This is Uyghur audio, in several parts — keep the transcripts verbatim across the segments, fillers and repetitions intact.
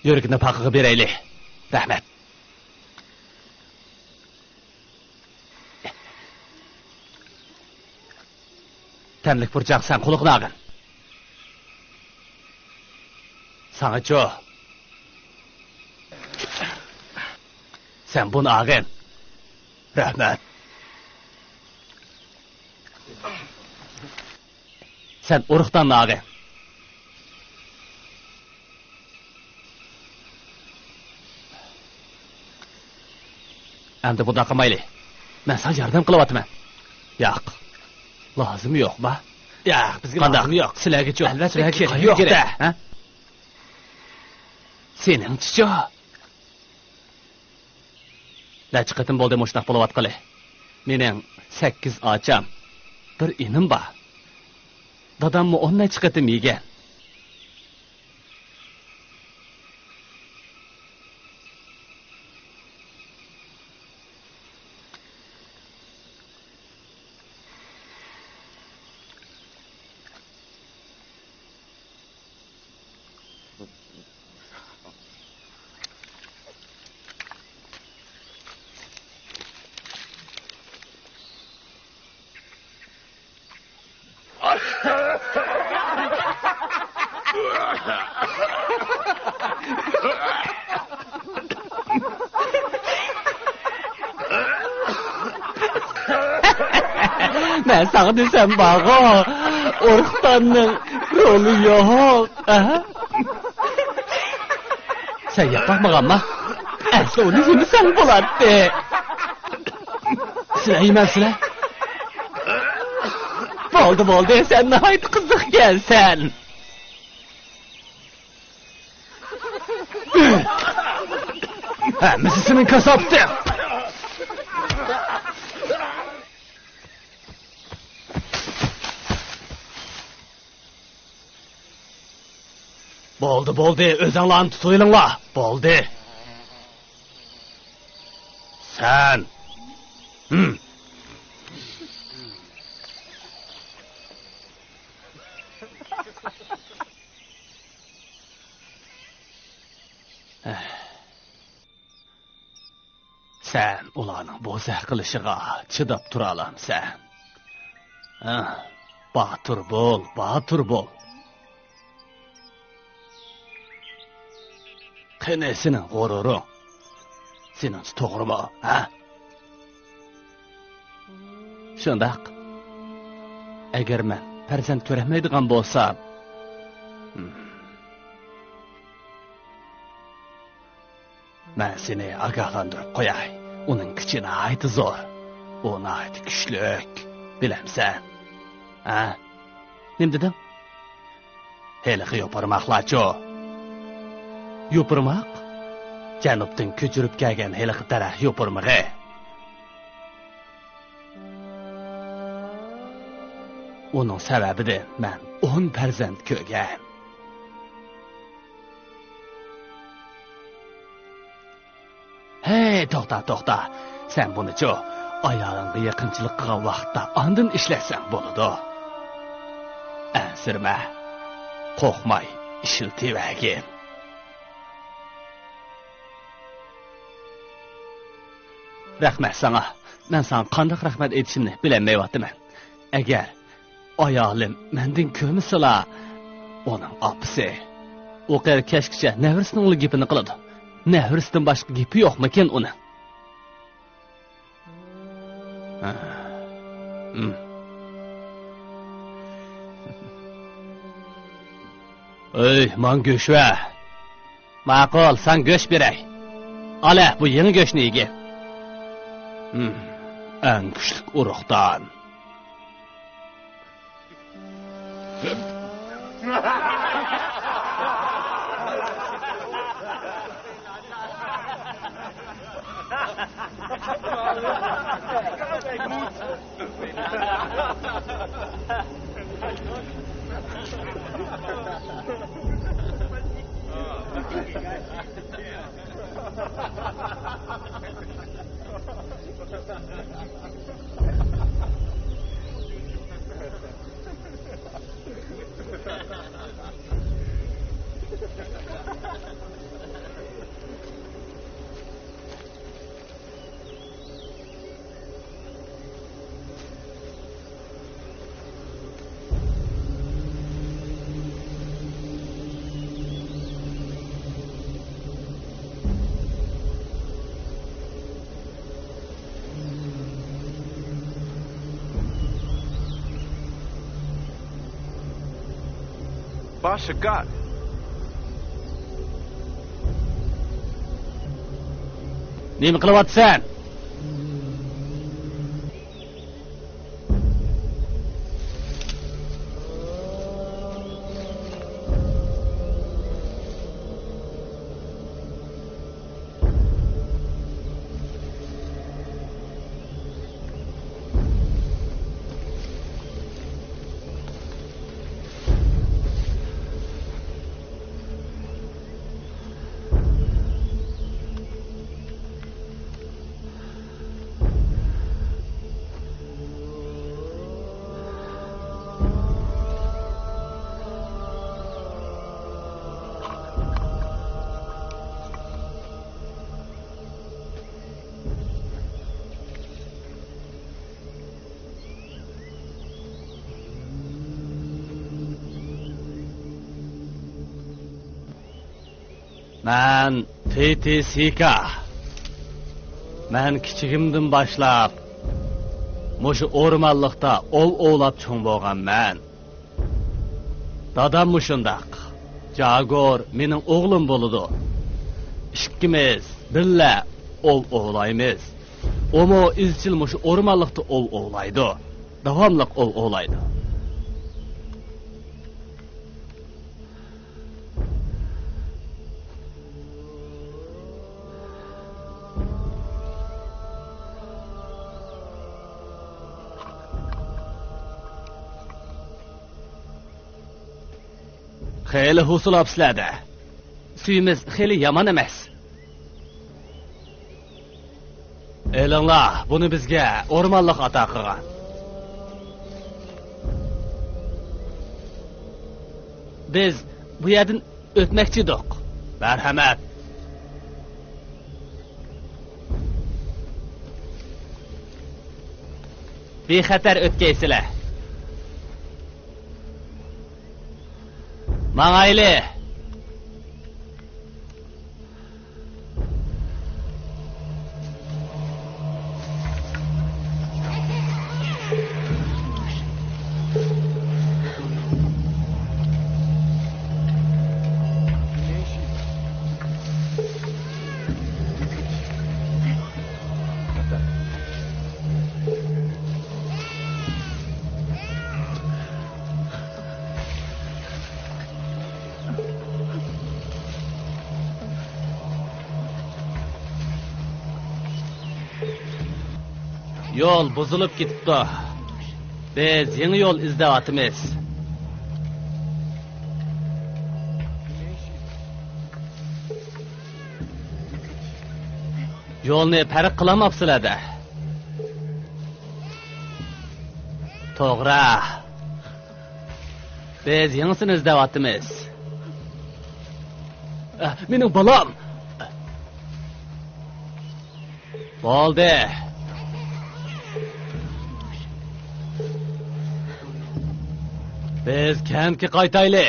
يۈرىكى ناپاقىغا بېرەيلى. رەھمەت. تەملىك پۇرچاق، سەن قۇلىقىنى ئالغىن. ساڭىچۇ؟ سەن بۇنى ئالغىن. رەھمەت. سەن ئۇرۇقداننى ئالغىن. ئەمدى بۇنداق قىلمايلى. مەن ساڭا ياردەم قىلىۋاتىمەن. ياق. لازىمى يوقما؟ ياق، بىزگە قانداق؟ لازىمى يوق. سىلەرگىچۇ؟ ئەلۋەتتە، سىلەرگە كېرىكى يوق-دە. ھە؟ سېنىڭچىچۇ؟ نەچچە قېتىم بولدى مۇشۇنداق بولۇۋاتقىلى. مېنىڭ سەككىز ئاچام، بىر ئىنىم بار. داداممۇ ئون نەچچە قېتىم يېگەن. مەن ساڭا دېسەم بارغۇ، ئۇرۇقداننىڭ رولى يوق. ئەھە. سەن يەپ باقمىغانما؟ ئەسلى ئۇنى يېمىسەڭ بولاتتى. سىلە يېمەمسىلە؟ بولدى، بولدى، سەن ناھايىتى قىزىقكەنسەن. ھەممىسى سېنىڭ كاساپىتىڭ. بولدى، بولدى، ئۆزۈڭلارنى تۇتۇۋېلىڭلار. بولدى. سەن. ھىم. سەن ئۇلارنىڭ بوزەك قىلىشىغا چىداپ تۇرالامسەن؟ ھە، باتۇر بول، باتۇر بول. قېنى سېنىڭ غۇرۇرۇڭ؟ سېنىڭچە توغرىمۇ، ھە؟ شۇنداق. ئەگەر مەن پەرزەنت كۆرەلمەيدىغان بولسام، مەن سېنى ئاگاھلاندۇرۇپ قوياي. ئۇنىڭ كۈچى ناھايىتى زور. ئۇ ناھايىتى كۈچلۈك. بىلەمسەن؟ ھە؟ نېمە دېدىڭ؟ ھېلىقى يوپۇرماقلارچۇ؟ يوپۇرماق؟ جەنۇبتىن كۆچۈرۈپ كەلگەن ھېلىقى دەرەخ يوپۇرمىقى. ئۇنىڭ سەۋەبىدىن مەن ئون پەرزەنت كۆرگەن. ھەي، توختا، توختا. سەن بۇنىچۇ، ئايالىڭغا يېقىنچىلىق قىلغان ۋاقىتتا ئاندىن ئىشلەتسەڭ بولىدۇ. ئەنسىرىمە. قورقماي ئىشلىتىۋەرگىن. رەھمەت ساڭا. مەن ساڭا قانداق رەھمەت ئېيتىشىمنى بىلەلمەيۋاتىمەن. ئەگەر ئايالىم مەندىن كۆرمىسىلا، ئۇنىڭ ئاپىسى. ئۇ قېرى كەچكىچە نەۋرىسىنىڭلا گېپىنى قىلىدۇ. نەۋرىسىدىن باشقا گېپى يوقمىكىن ئۇنىڭ؟ ھە. ھىم. ئۆي، ماڭا گۆش بەر. ماقۇل، ساڭا گۆش بېرەي. ئالە، بۇ يېڭى گۆشنى يېگىن. ھىم، ئەڭ كۈچلۈك ئۇرۇقدان. باشقا. نېمە قىلىۋاتىسەن؟ مەن تېتى سىكا. مەن كىچىكىمدىن باشلاپ مۇشۇ ئورمانلىقتا ئوۋ ئوۋلاپ چوڭ بولغانمەن. داداممۇ شۇنداق. جاگور مېنىڭ ئوغلۇم بولىدۇ. ئىككىمىز بىللە ئوۋ ئوۋلايمىز. ئۇمۇ ئىزچىل مۇشۇ ئورمانلىقتا ئوۋ ئوۋلايدۇ. داۋاملىق ئوۋ ئوۋلايدۇ. خېلى ھوسۇل ئاپسىلەردە. سۈيىمىز خېلى يامان ئەمەس. ئېلىڭلار، بۇنى بىزگە ئورمانلىق ئاتا قىلغان. بىز بۇ يەردىن ئۆتمەكچى ئىدۇق. مەرھەمەت. بىخەتەر ئۆتكەيسىلەر. ماڭايلى. يول بۇزۇلۇپ كېتىپتۇ. بىز يېڭى يول ئىزدەۋاتىمىز. يولنى پەرق قىلالماپسىلەر-دە. توغرا. بىز يېڭىسىنى ئىزدەۋاتىمىز. ئە، مېنىڭ بالام! بولدى. بىز كەنتكە قايتايلى.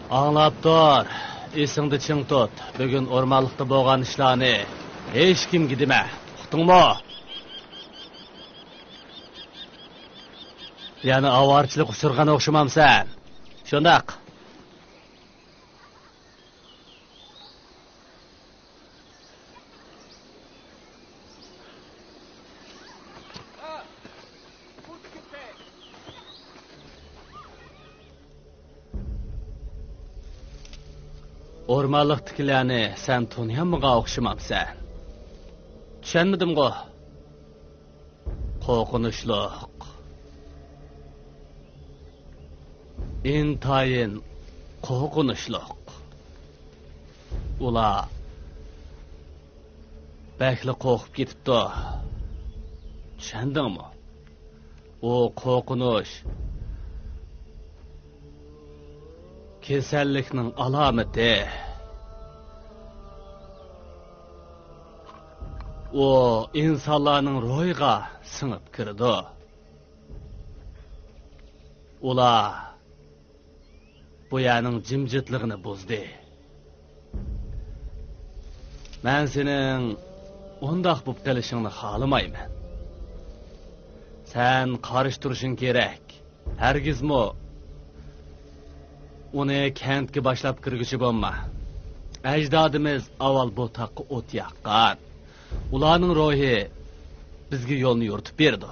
ئاڭلاپ تۇر، ئېسىڭدە چىڭ تۇت، بۈگۈن ئورمانلىقتا بولغان ئىشلارنى ھېچكىمگە دېمە. ئۇقتۇڭمۇ؟ يەنە ئاۋارىچىلىككە ئۇچرىغان ئوخشىمامسەن؟ شۇنداق. ئورمانلىقتىكىلەرنى سەن تونۇيالمىغان ئوخشىمامسەن؟ چۈشەنمىدىمغۇ؟ قورقۇنچلۇق. ئىنتايىن قورقۇنچلۇق. ئۇلار بەكلا قورقۇپ كېتىپتۇ. چۈشەندىڭمۇ؟ ئۇ قورقۇنچ كېسەللىكنىڭ ئالامىتى. ئۇ ئىنسانلارنىڭ روھىغا سىڭىپ كىرىدۇ. ئۇلار بۇ يەرنىڭ جىمجىتلىقىنى بۇزدى. مەن سېنىڭ ئۇنداق بولۇپ قېلىشىڭنى خالىمايمەن. سەن قارشى تۇرۇشۇڭ كېرەك. ھەرگىزمۇ ئۇنى كەنتكە باشلاپ كىرگۈچى بولما. ئەجدادىمىز ئاۋۋال بۇ تاغقا ئوت ياققان. ئۇلارنىڭ روھى بىزگە يولنى يورۇتۇپ بېرىدۇ.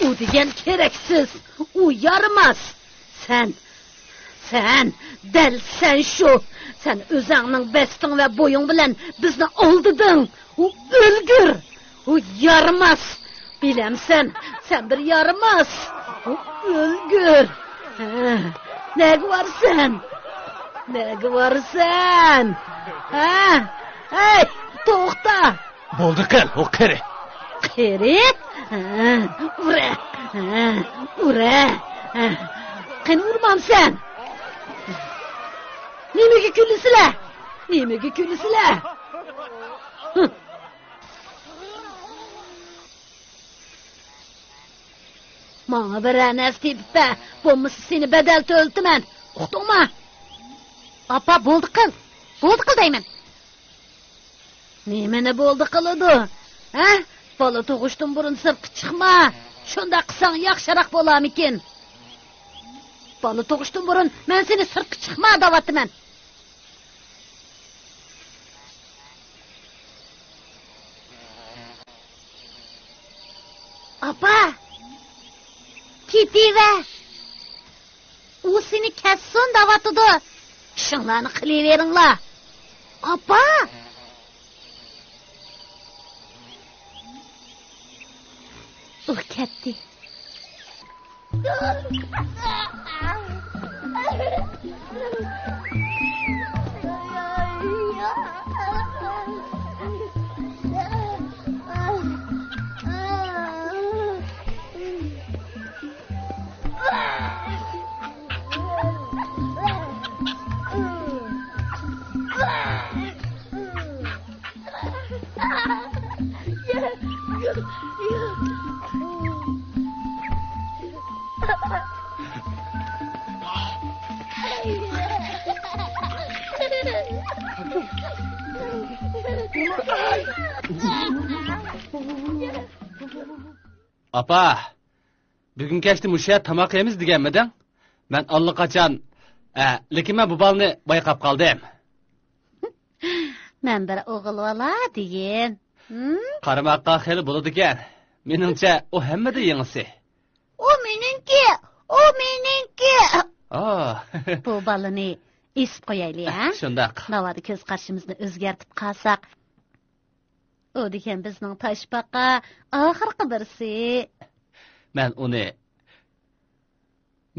ئۇ دېگەن كېرەكسىز، ئۇ يارىماس. سەن، سەن، دەل سەن شۇ. سەن ئۆزۈڭنىڭ بەستىڭ ۋە بويۇڭ بىلەن بىزنى ئالدىدىڭ. ئۇ ئۆلگۈر، ئۇ يارىماس. بىلەمسەن، سەن بىر يارىماس. ئۇ ئۆلگۈر. ھە، نەگە بارىسەن؟ نەگە بارىسەن؟ ھە؟ ھەي، توختا! بولدى قىل، ئۇ قېرى. قېرى؟ ھە، ئۇرە! ھە، ئۇرە! ھە. قېنى ئۇرمامسەن؟ نېمىگە كۈلىسىلە؟ نېمىگە كۈلىسىلە؟ ھە. ماڭا بىرەر نەرسە تېپىپ بەر، بولمىسا سېنى بەدەل تۆلىتىمەن. ئۇقتۇڭمۇ؟ ئاپا، بولدى قىل. بولدى قىل دەيمەن. نېمىنى بولدى قىلىدۇ؟ ھە؟ بالا تۇغۇشتىن بۇرۇن سىرتقا چىقما. شۇنداق قىلساڭ ياخشىراق بولارمىكىن؟ بالا تۇغۇشتىن بۇرۇن مەن سېنى سىرتقا چىقما دەۋاتىمەن. ئاپا! كېتىۋەر! ئۇ سېنى كەتسۇن دەۋاتىدۇ. ئىشىڭلارنى قىلىۋېرىڭلار. ئاپا! ئۇ كەتتى. ئاپا، بۈگۈن كەچتە مۇشۇ يەردە تاماق يەيمىز دېگەنمىدىڭ؟ مەن ئاللىقاچان، ئە، لېكىن مەن بۇ بالىنى بايقاپ قالدىم. مەن بىر ئوغۇل بالا دېگىن. ھىم؟ قارىماققا خېلى بولىدىكەن. مېنىڭچە، ئۇ ھەممىدىن يېڭىسى. ئۇ مېنىڭكى! ئۇ مېنىڭكى! ئا. بۇ بالىنى ئېسىپ قويايلى، ھە؟ شۇنداق. ناۋادا كۆز قارىشىمىزنى ئۆزگەرتىپ قالساق. ئۇ دېگەن بىزنىڭ تاشپاقا ئاخىرقى بىرسى. مەن ئۇنى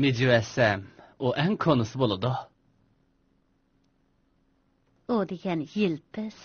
مىجىۋەتسەم، ئۇ ئەڭ كونىسى بولىدۇ. ئۇ دېگەن يىلپىز.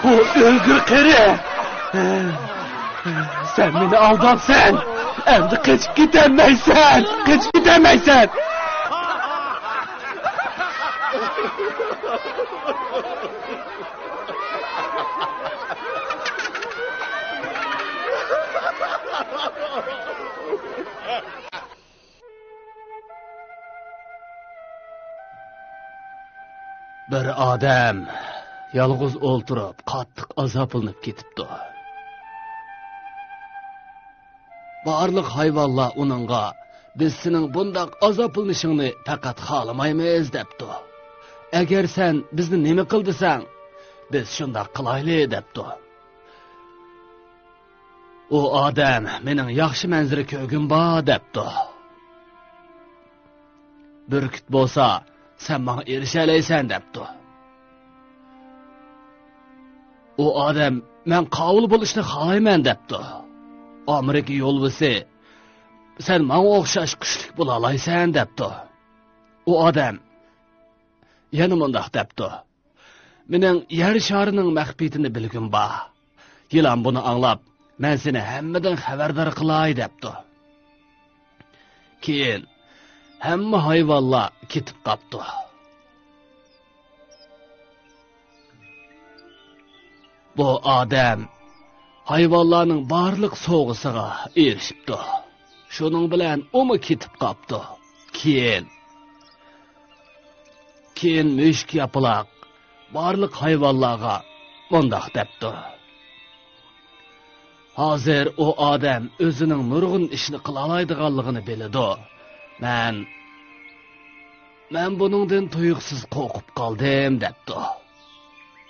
بۇ ئۆلگۈر قېرى! سەن مېنى ئالداپسەن! ئەمدى قېچىپ كېتەلمەيسەن! قېچىپ كېتەلمەيسەن! بىر ئادەم يالغۇز ئولتۇرۇپ، قاتتىق ئازابلىنىپ كېتىپتۇ. بارلىق ھايۋانلار ئۇنىڭغا، «بىز سېنىڭ بۇنداق ئازابلىنىشىڭنى پەقەت خالىمايمىز» دەپتۇ. «ئەگەر سەن بىزنى نېمە قىل دېسەڭ، بىز شۇنداق قىلايلى» دەپتۇ. ئۇ ئادەم، «مېنىڭ ياخشى مەنزىرە كۆرگۈم بار» دەپتۇ. بۈركۈت بولسا، «سەن ماڭا ئېرىشەلەيسەن» دەپتۇ. ئۇ ئادەم، «مەن قاۋۇل بولۇشنى خالايمەن» دەپتۇ. ئامېرىكا يولۋىسى، «سەن ماڭا ئوخشاش كۈچلۈك بولالايسەن» دەپتۇ. ئۇ ئادەم يەنە مۇنداق دەپتۇ: «مېنىڭ يەر شارىنىڭ مەخپىيىتىنى بىلگۈم بار. يىلان بۇنى ئاڭلاپ، مەن سېنى ھەممىدىن خەۋەردار قىلاي» دەپتۇ. كېيىن ھەممە ھايۋانلار كېتىپ قاپتۇ. بۇ ئادەم ھايۋانلارنىڭ بارلىق سوۋغىسىغا ئېرىشىپتۇ. شۇنىڭ بىلەن ئۇمۇ كېتىپ قاپتۇ. كېيىن، كېيىن مۈشۈك ياپىلاق بارلىق ھايۋانلارغا مۇنداق دەپتۇ: «ھازىر ئۇ ئادەم ئۆزىنىڭ نۇرغۇن ئىشنى قىلالايدىغانلىقىنى بىلىدۇ. مەن، مەن بۇنىڭدىن تۇيۇقسىز قورقۇپ قالدىم» دەپتۇ.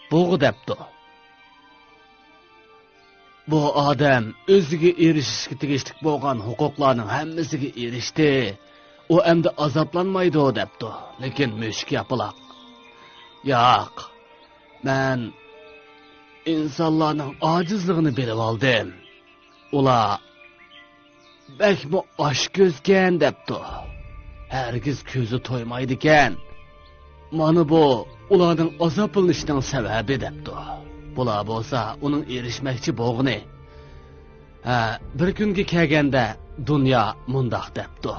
بۇغا دەپتۇ: «بۇ ئادەم ئۆزىگە ئېرىشىشكە تېگىشلىك بولغان ھوقۇقلارنىڭ ھەممىسىگە ئېرىشتى. ئۇ ئەمدى ئازابلانمايدۇ» دەپتۇ. لېكىن مۈشۈك ياپىلاق: «ياق، مەن ئىنسانلارنىڭ ئاجىزلىقىنى بىلىۋالدىم. ئۇلار بەكمۇ ئاچكۆزكەن» دەپتۇ. «ھەرگىز كۆزى تويمايدىكەن. مانا بۇ ئۇلارنىڭ ئازابلىنىشىنىڭ سەۋەبى» دەپتۇ. بۇلار بولسا ئۇنىڭ ئېرىشمەكچى بولغىنى. ھە، بىر كۈنگە كەلگەندە دۇنيا مۇنداق دەپتۇ: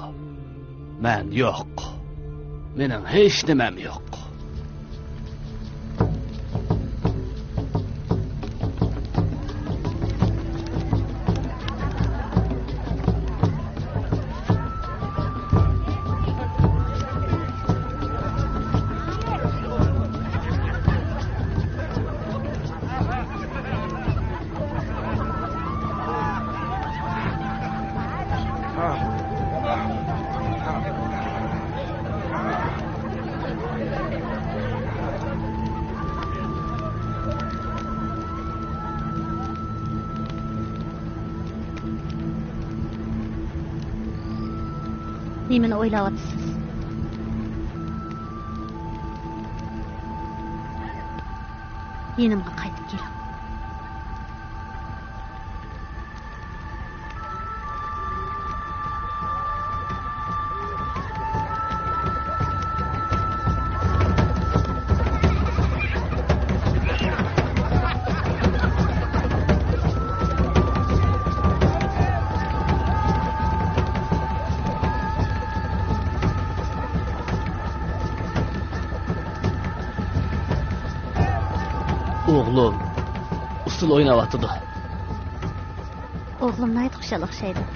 «مەن يوق. مېنىڭ ھېچ نېمەم يوق.» نېمىنى ئويلاۋاتىسىز؟ يېنىمغا قايتىپ كېلىڭ. ئوغلۇم ئۇسسۇل ئويناۋاتىدۇ. ئوغلۇم ناھايىتى خۇشال ئوخشايدۇ.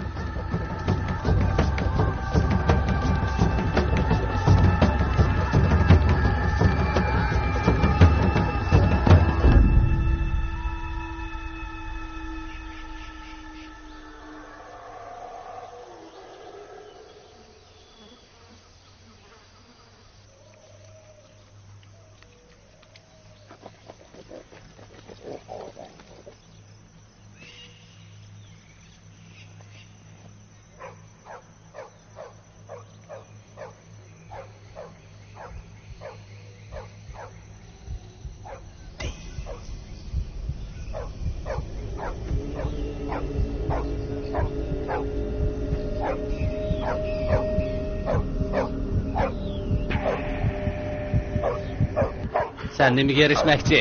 سەن نېمىگە ئېرىشمەكچى؟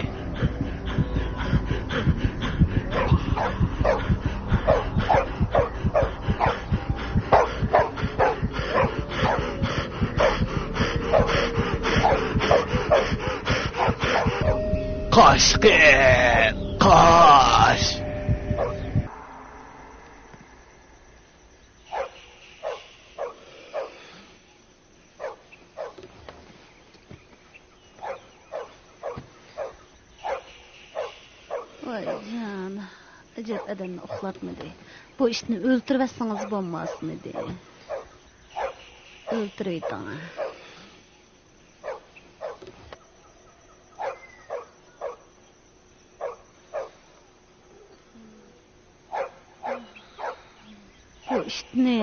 قاچقىن، قاچ! ۋايجان، ئەجەب ئادەمنى ئۇخلاتمىدى. بۇ ئىتنى ئۆلتۈرۈۋەتسىڭىز بولماسمىدى؟ ئۆلتۈرۈۋېتىڭ. بۇ ئىتنى.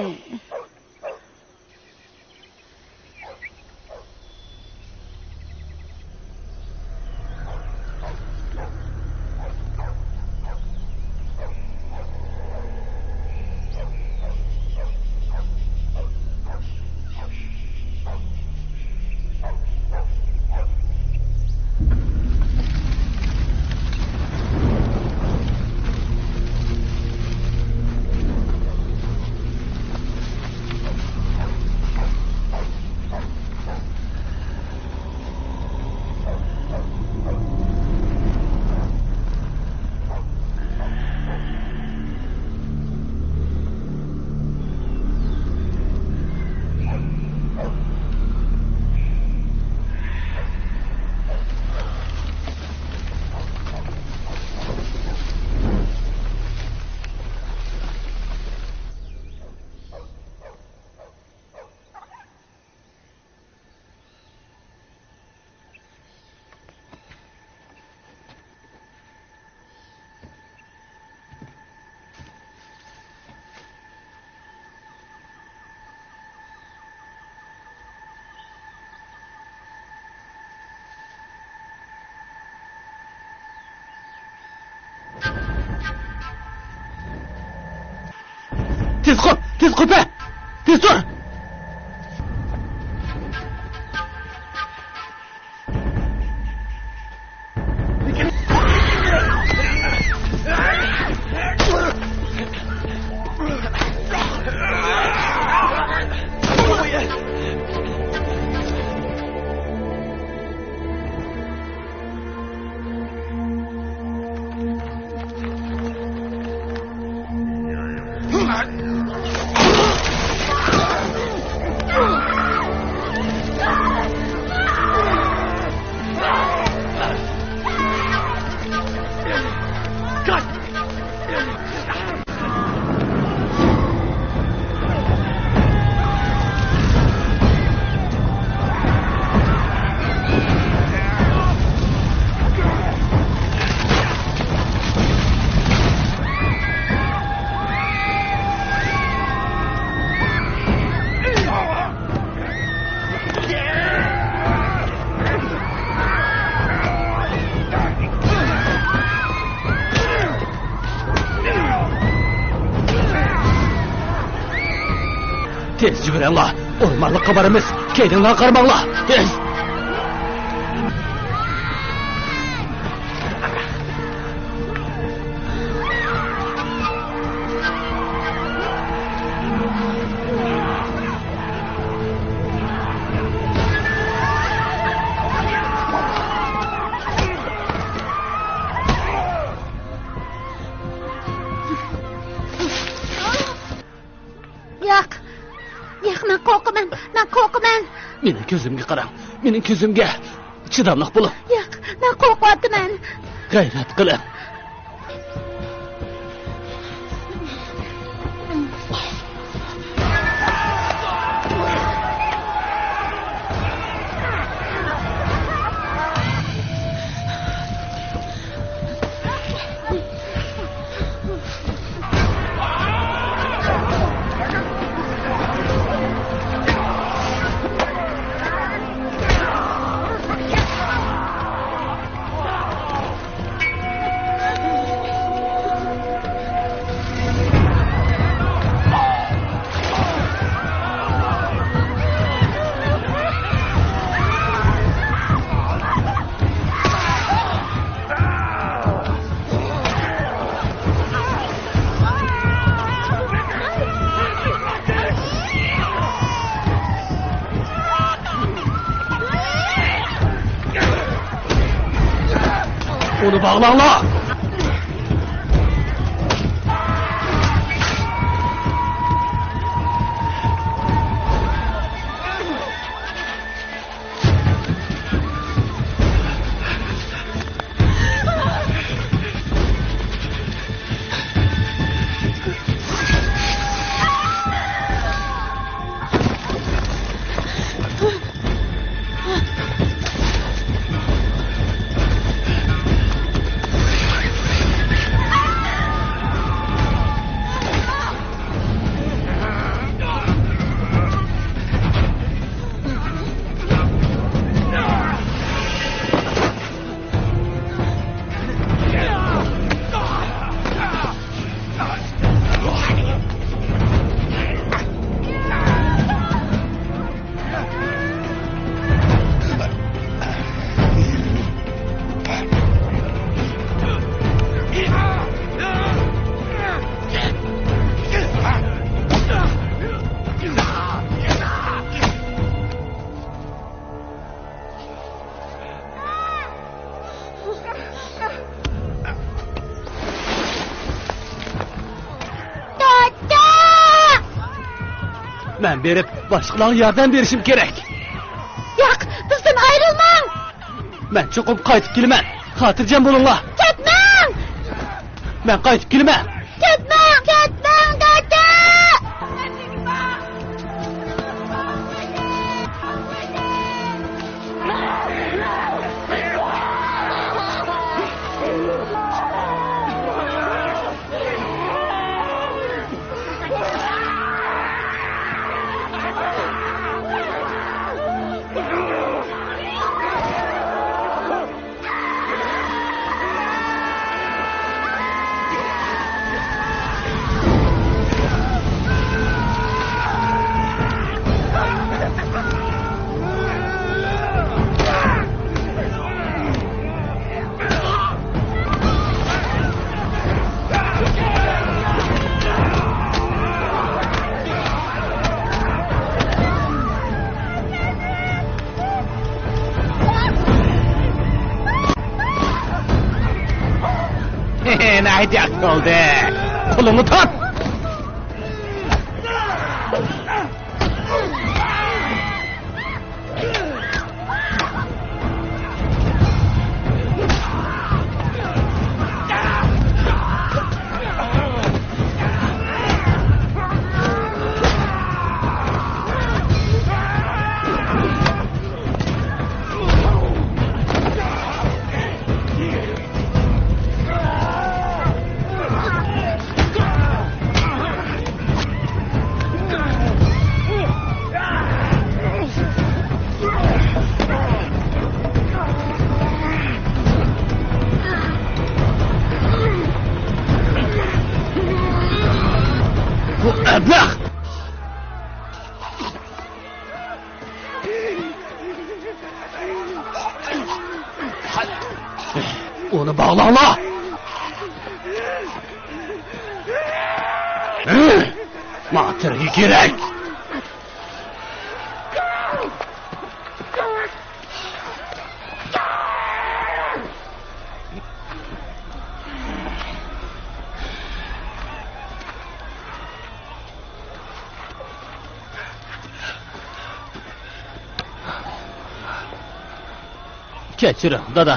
تېز قوپ! تېز قوپ ھە! تېز تۇر! تېز يۈگۈرۈڭلار، ئورمانلىققا بارىمىز، كەينىڭلارغا قارىماڭلار، تېز! ياق، ياق، مەن قورقىمەن، مەن قورقىمەن. مېنىڭ كۆزۈمگە قاراڭ، مېنىڭ كۆزۈمگە. چىداملىق بولۇڭ. ياق، مەن قورقۇۋاتىمەن. غەيرەت قىلىڭ. ئۇنى باغلاڭلار! دادا! مەن بېرىپ، باشقىلارغا ياردەم بېرىشىم كېرەك. ياق، بىزدىن ئايرىلماڭ! مەن چوقۇم قايتىپ كېلىمەن. خاتىرجەم بولۇڭلار. كەتمەڭ! مەن قايتىپ كېلىمەن. كەتمەڭ! كەتمەڭ، دادا! ناھايىتى ياخشى بولدى. قولۇڭنى تارت. بۇ ئەبلەخ! ئۇنى باغلاڭلار! ماڭا تېرىگى كېرەك! كەچۈرۈڭ، دادا.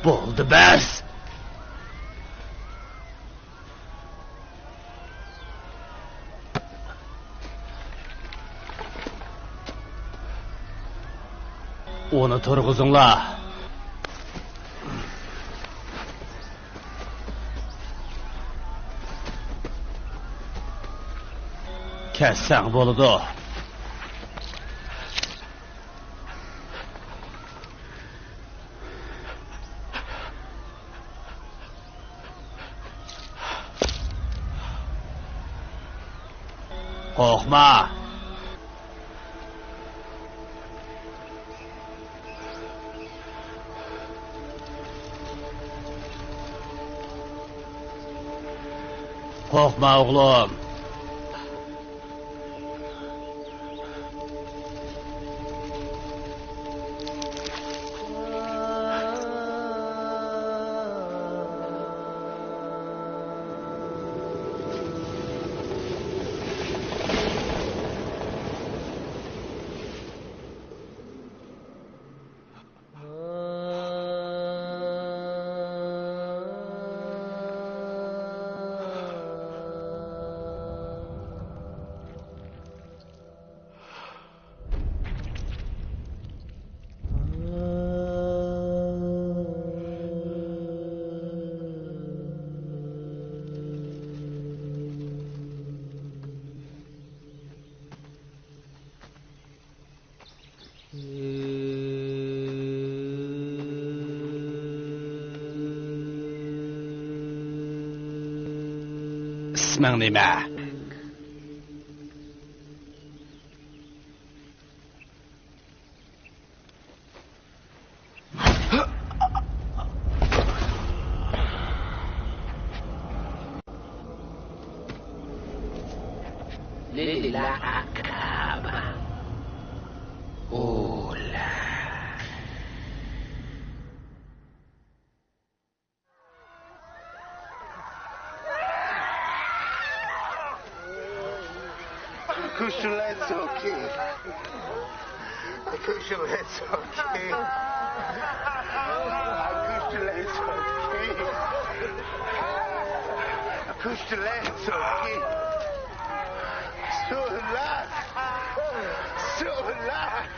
بولدى، بەس! ئۇنى تۇرغۇزۇڭلار. كەتسەڭ بولىدۇ. قورقما. قورقما، ئوغلۇم. ئىسمىڭ نېمە؟ لىللا ئاكام. ئۇلا. Kushlet soki. Kushlet soki. Kushlet soki. Kushlet soki. Sulak. Sulak.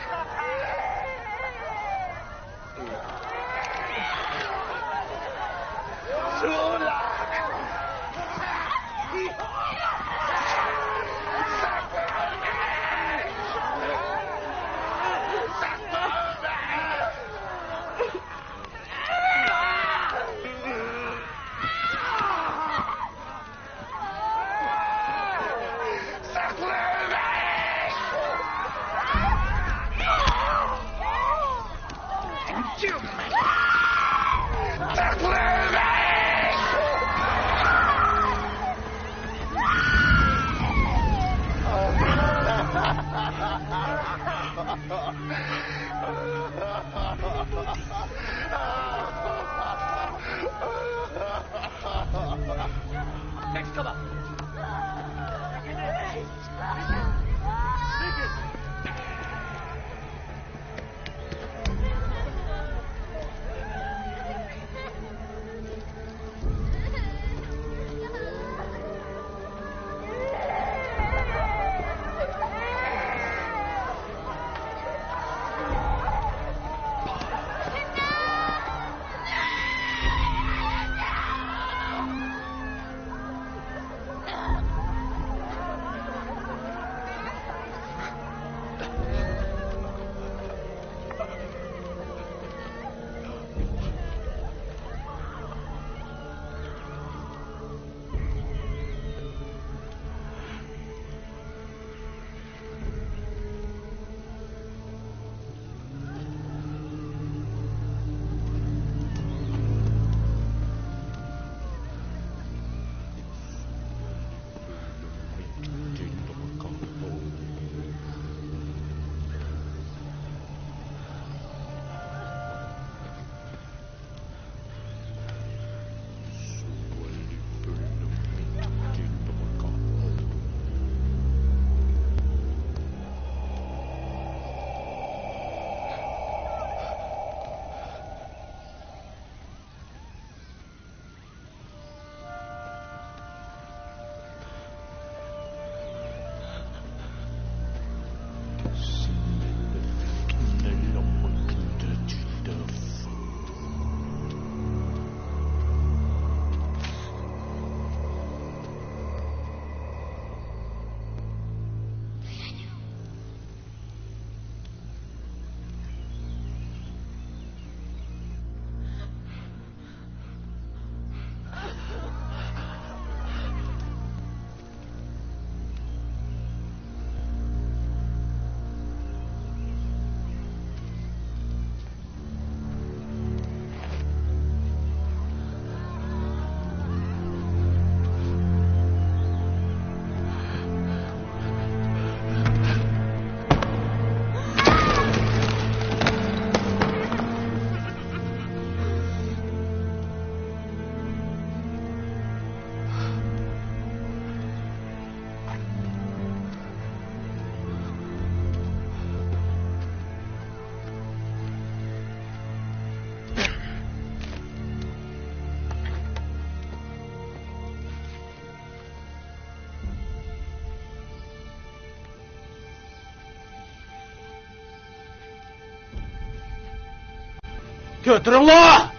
كۆتۈرۈڭلار!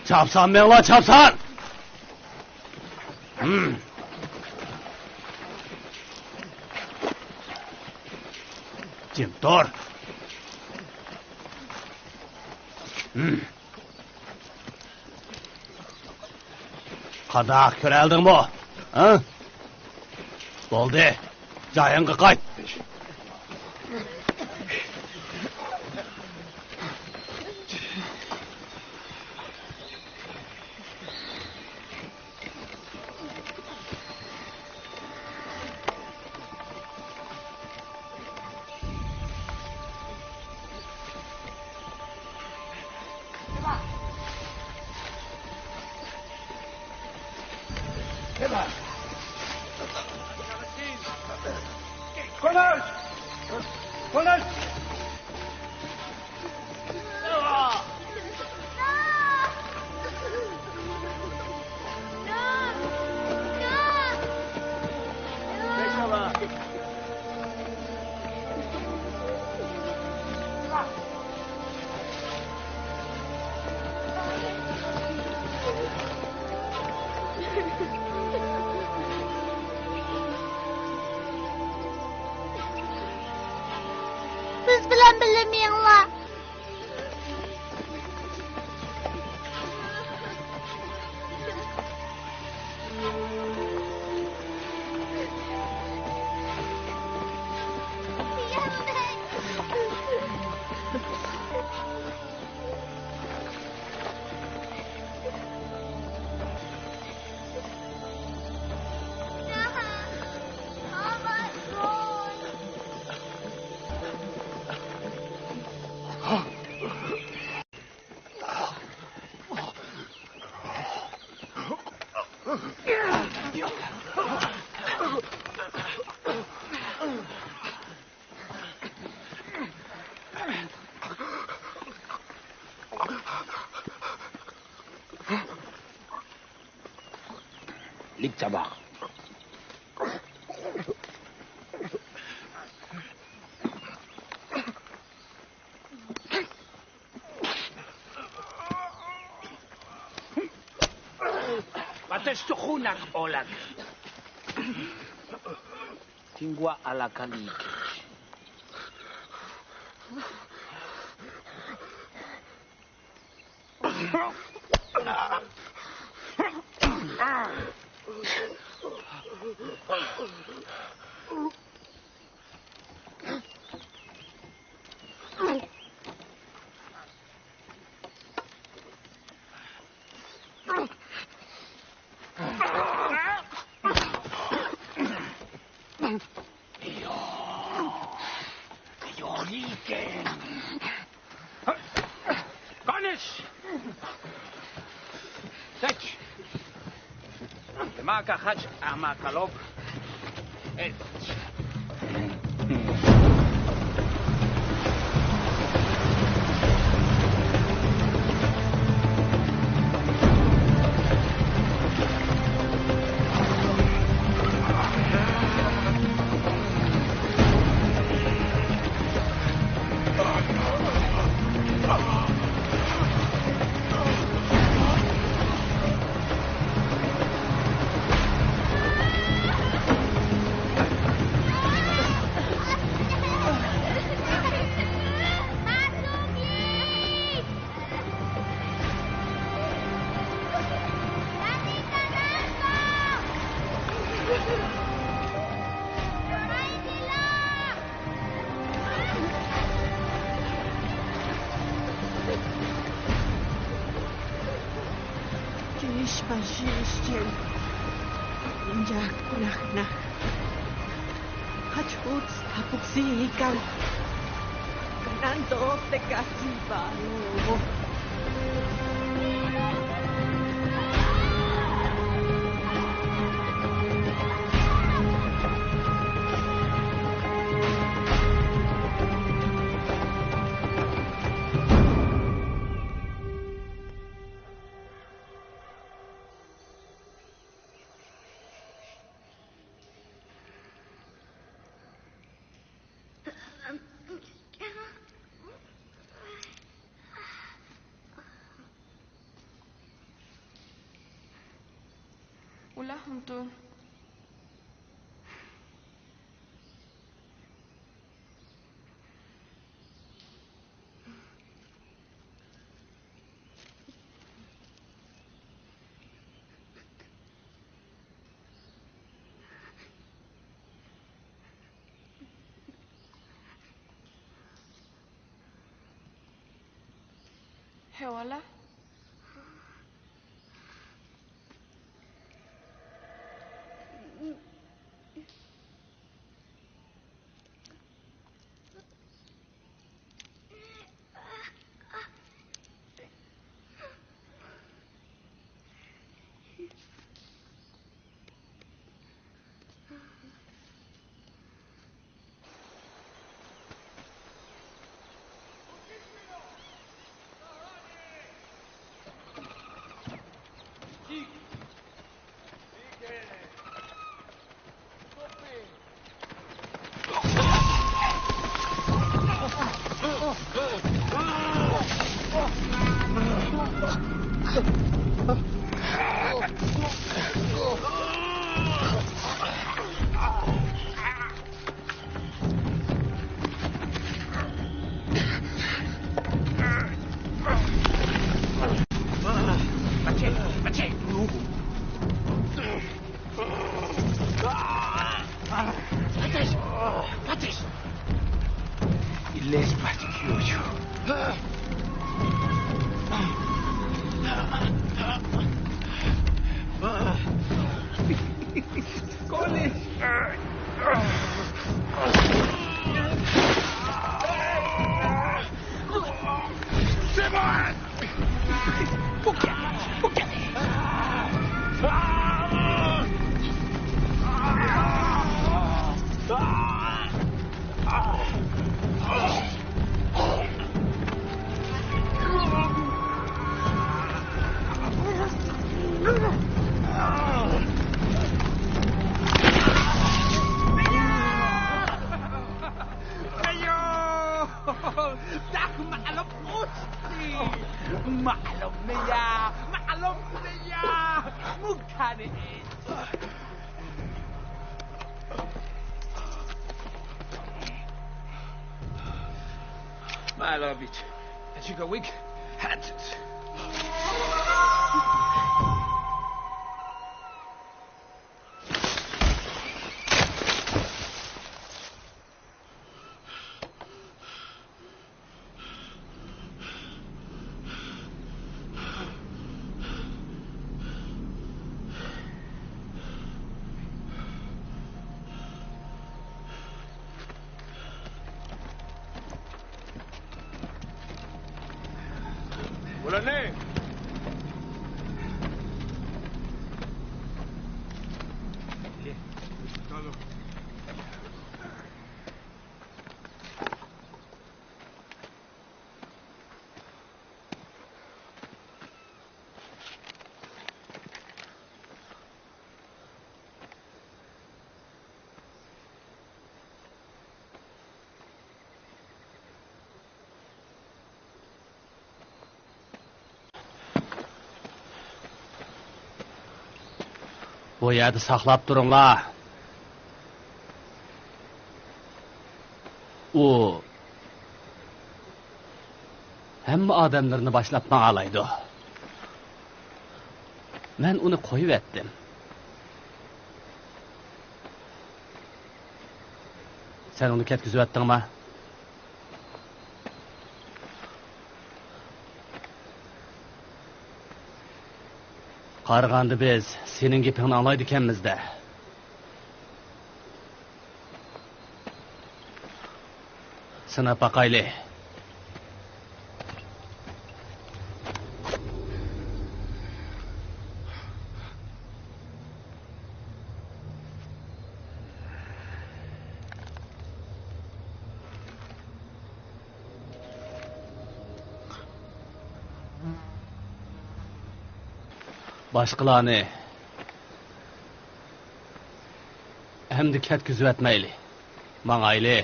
چاپسان مېڭىڭلار، چاپسان! ھىم. جىم تۇر. ھىم. قانداق، كۆرەلدىڭمۇ؟ ھە؟ بولدى، جايىڭغا قايت. بىز بىلەن بىللە مېڭىڭلار. لىك چاباق. Testokhunak olak. Tingwa alakalik. Konis! Seć! Maka hać, a maka lok. Ej. Ġiex ma ġiex ġew. Inġa kunaħna. Ħaġ ħut ħabuk zikan. Kanan dok te kasiba. Ula huntu. Hewala. Илес патикиочу. Колин! Lumpuleya! Mukane! Malo bić. Chica Wick, hatchet. Ulan ne? بۇ يەردە ساقلاپ تۇرۇڭلار. ئۇ ھەممە ئادەملىرىنى باشلاپ ماڭالايدۇ. مەن ئۇنى قويۇۋەتتىم. سەن ئۇنى كەتكۈزۈۋەتتىڭما؟ قارىغاندا بىز سېنىڭ گېپىڭنى ئاڭلايدىكەنمىز-دە. سىناپ باقايلى. باشقىلارنى ئەمدى كەتكۈزۈۋەتمەيلى. ماڭايلى.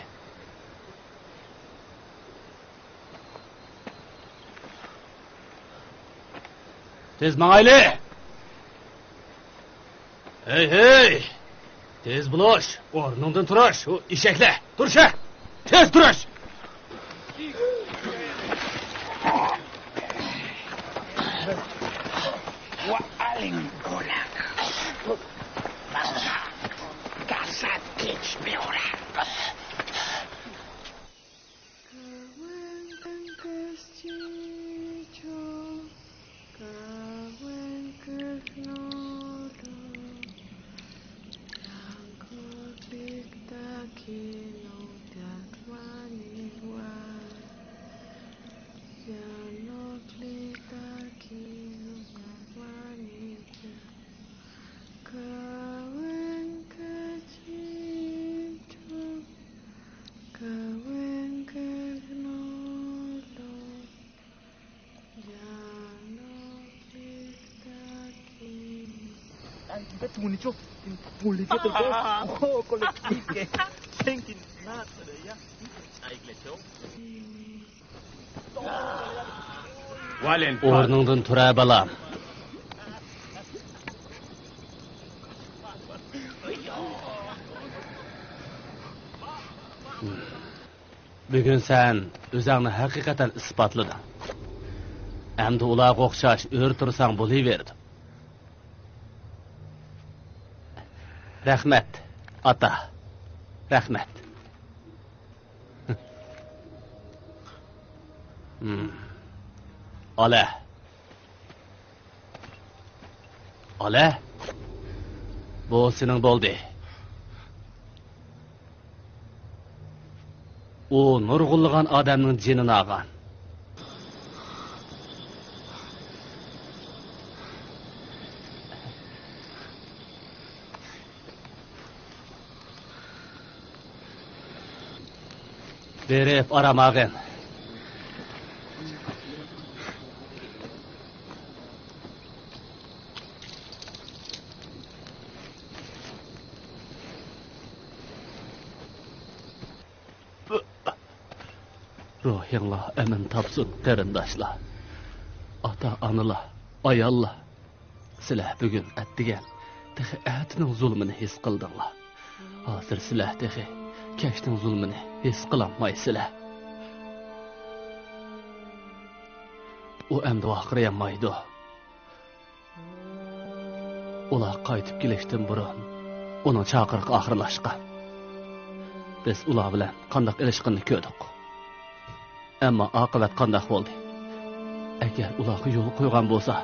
تېز ماڭايلى! ھەي، ھەي! تېز بولۇش! ئورنۇڭدىن تۇرۇش! ئۇ ئېشەكلەر! تۇرۇش ھە! تېز تۇرۇش! ئورنۇڭدىن تۇرە، بالام. بۈگۈن سەن ئۆزۈڭنى ھەقىقەتەن ئىسپاتلىدىڭ. ئەمدى ئۇلارغا ئوخشاش ئۆرە تۇرساڭ بولۇۋېرىدۇ. رەھمەت، ئاتا. رەھمەت. ھىم. ئالە. ئالە. بۇ سېنىڭ بولدى. ئۇ نۇرغۇنلىغان ئادەمنىڭ جېنىنى ئالغان. بېرىپ ئارام ئالغىن. روھىڭلار ئەمىن تاپسۇن، قېرىنداشلار، ئاتا-ئانىلار، ئاياللار. سىلەر بۈگۈن ئەتىگەن تېخى ئەتىنىڭ زۇلمىنى ھېس قىلدىڭلار. ھازىر سىلەر تېخى كەچنىڭ زۇلمىنى ھېس قىلالمايسىلەر. ئۇ ئەمدى ۋارقىرىيالمايدۇ. ئۇلار قايتىپ كېلىشتىن بۇرۇن ئۇنىڭ چاقىرىقى ئاخىرلاشقان. بىز ئۇلار بىلەن قانداق ئېلىشقىنىنى كۆردۇق. ئەمما ئاقىۋەت قانداق بولدى؟ ئەگەر ئۇلارغا يول قويغان بولسا،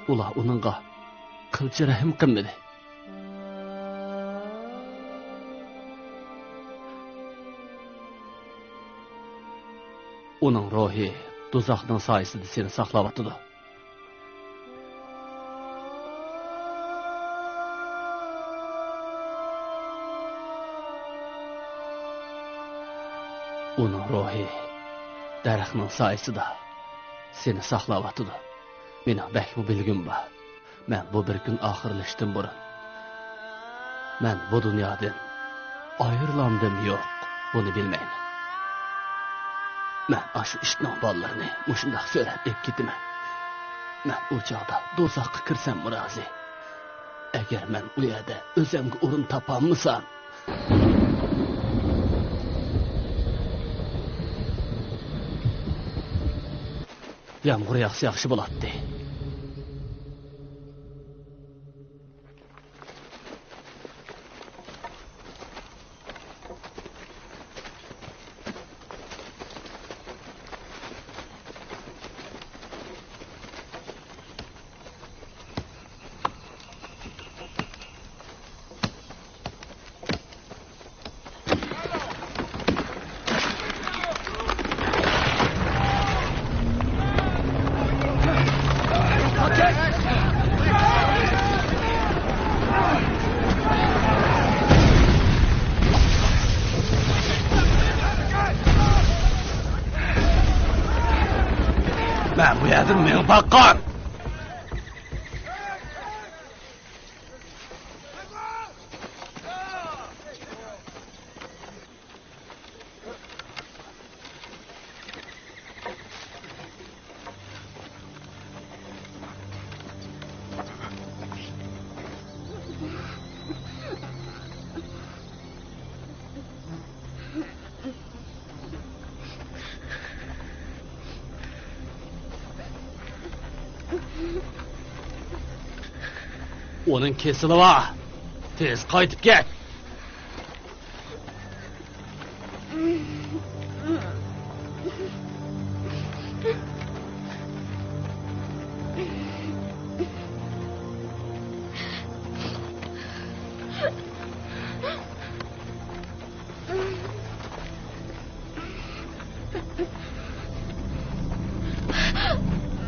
ئۇلار ئۇنىڭغا قىلچە رەھىم قىلمىدى. ئۇنىڭ روھى دوزاخنىڭ سايىسىدا سېنى ساقلاۋاتىدۇ. ئۇنىڭ روھى دەرەخنىڭ سايىسىدا سېنى ساقلاۋاتىدۇ. مېنىڭ بەكمۇ بىلگۈم بار. مەن بۇ بىر كۈن ئاخىرلىشىشتىن بۇرۇن، مەن بۇ دۇنيادىن ئايرىلامدىم يوق، بۇنى بىلمەيمەن. مەن ئاشۇ ئىتنىڭ بالىلىرىنى مۇشۇنداق سۆرەپ ئېلىپ كېتىمەن. مەن ئۇ چاغدا دوزاخقا كىرسەممۇ رازى. ئەگەر مەن ئۇ يەردە ئۆزۈمگە ئورۇن تاپالمىسام. يامغۇر ياغسا ياخشى بولاتتى. مەن بۇ يەردىن مېڭىپ باققان. ئۇنىڭ كېسىلى بار. تېز قايتىپ كەت.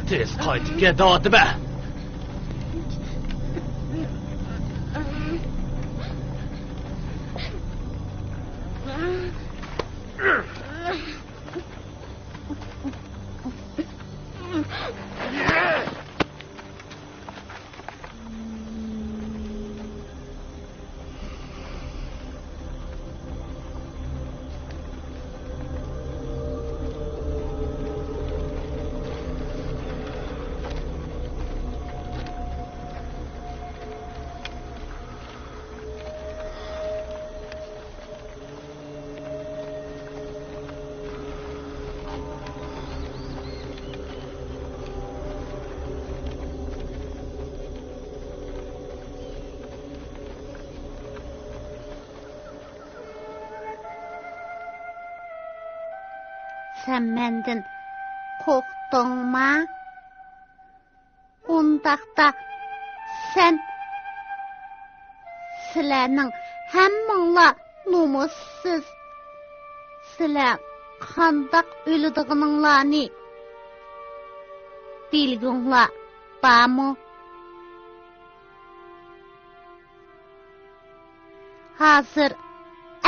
تېز قايتىپ كەت دەۋاتىمەن. سەن مەندىن قورقتۇڭما؟ ئۇنداقتا سەن، سىلەرنىڭ ھەممىڭلار نومۇسسىز. سىلەر قانداق ئۆلىدىغىنىڭلارنى بىلگۈڭلار بارمۇ؟ ھازىر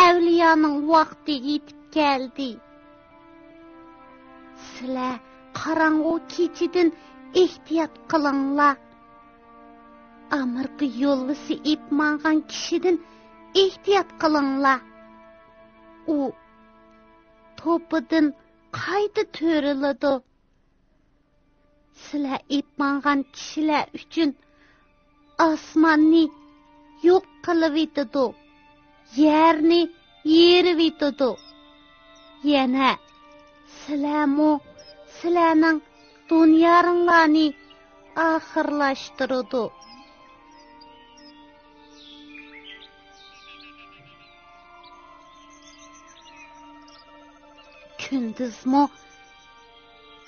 ئەۋلىيانىڭ ۋاقتى يېتىپ كەلدى. سىلەر قاراڭغۇ كېچىدىن ئېھتىيات قىلىڭلار. ئامرىكا يولۋىسى ئېلىپ ماڭغان كىشىدىن ئېھتىيات قىلىڭلار. ئۇ توپىدىن قايتا تۆرىلىدۇ. سىلەر ئېلىپ ماڭغان كىشىلەر ئۈچۈن ئاسماننى يوق قىلىۋېتىدۇ، يەرنى يېرىۋېتىدۇ. يەنە سىلەرمۇ سىلەرنىڭ دۇنياڭلارنى ئاخىرلاشتۇرىدۇ. كۈندۈزمۇ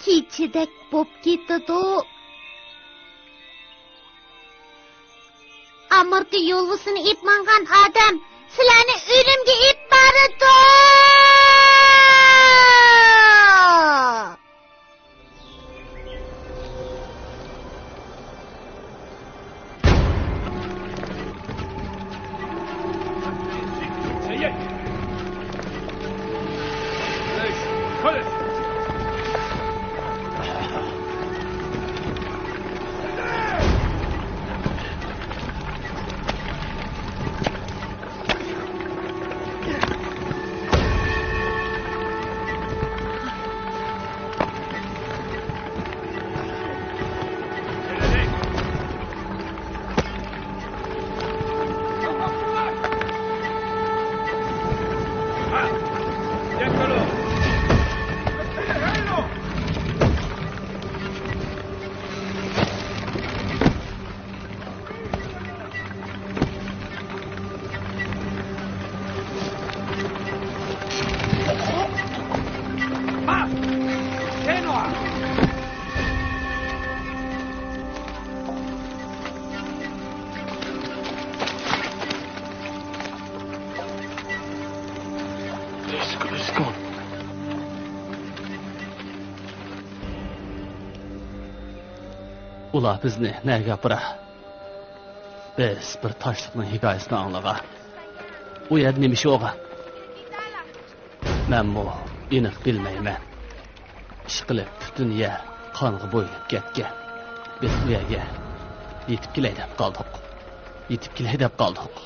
كېچىدەك بوپ كېتىدۇ. ئامېرىكا يولۋىسىنى ئېلىپ ماڭغان ئادەم سىلەرنى ئۆلۈمگە ئېلىپ بارىدۇ! ئۇلار بىزنى نەگە ئاپىرار؟ بىز بىر تاشلىقنىڭ ھېكايىسىنى ئاڭلىغان. ئۇ يەردە نېمە ئىش بولغان؟ مەنمۇ ئېنىق بىلمەيمەن. ئىشقىلىپ، پۈتۈن يەر قانغا بويىلىپ كەتكەن. بىز ئۇ يەرگە يېتىپ كېلەي دەپ قالدۇق. يېتىپ كېلەي دەپ قالدۇق.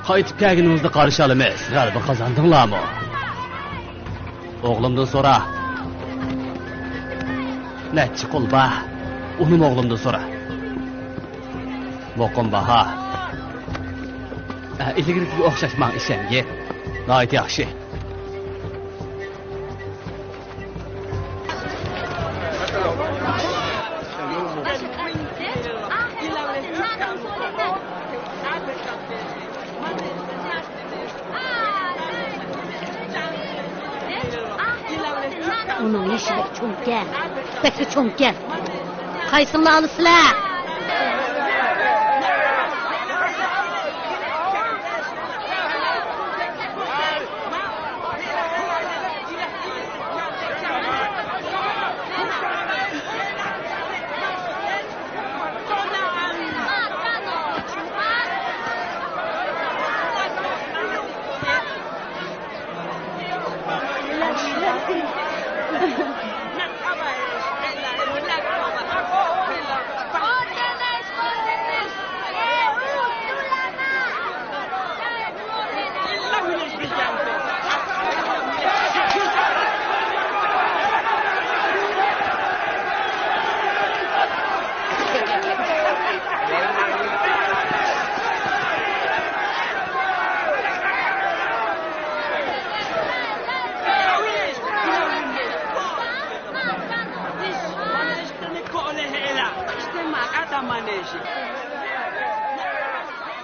قايتىپ كەلگىنىڭىزدە قارشى ئالىمىز. غەلىبە قازاندىڭلارمۇ؟ ئوغلۇمدىن سورا. نەچچە قۇل بار؟ ئۇنىمۇ ئوغلۇمدىن سورا. مۇقىم باھا. ئە، ئىلگىرىكىگە ئوخشاش ماڭا ئىشەنگىن. ناھايىتى ياخشى. ئۇنىڭ يېشى بەك چوڭكەن. بەكلا چوڭكەن. قايسىڭلار ئالىسىلەر؟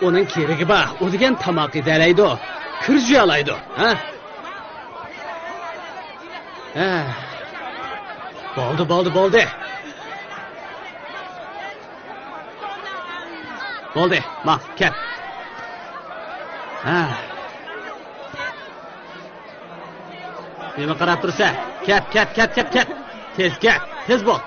ئۇنىڭ كېرىكى بار، ئۇ دېگەن تاماق ئېتەلەيدۇ، كىر جۇيالايدۇ، ھە؟ ھە. بولدى، بولدى، بولدى. بولدى، ماڭ، كەت. ھە. نېمە قاراپ تۇرسەن؟ كەت، كەت، كەت، كەت، كەت. تېز كەت، تېز بول.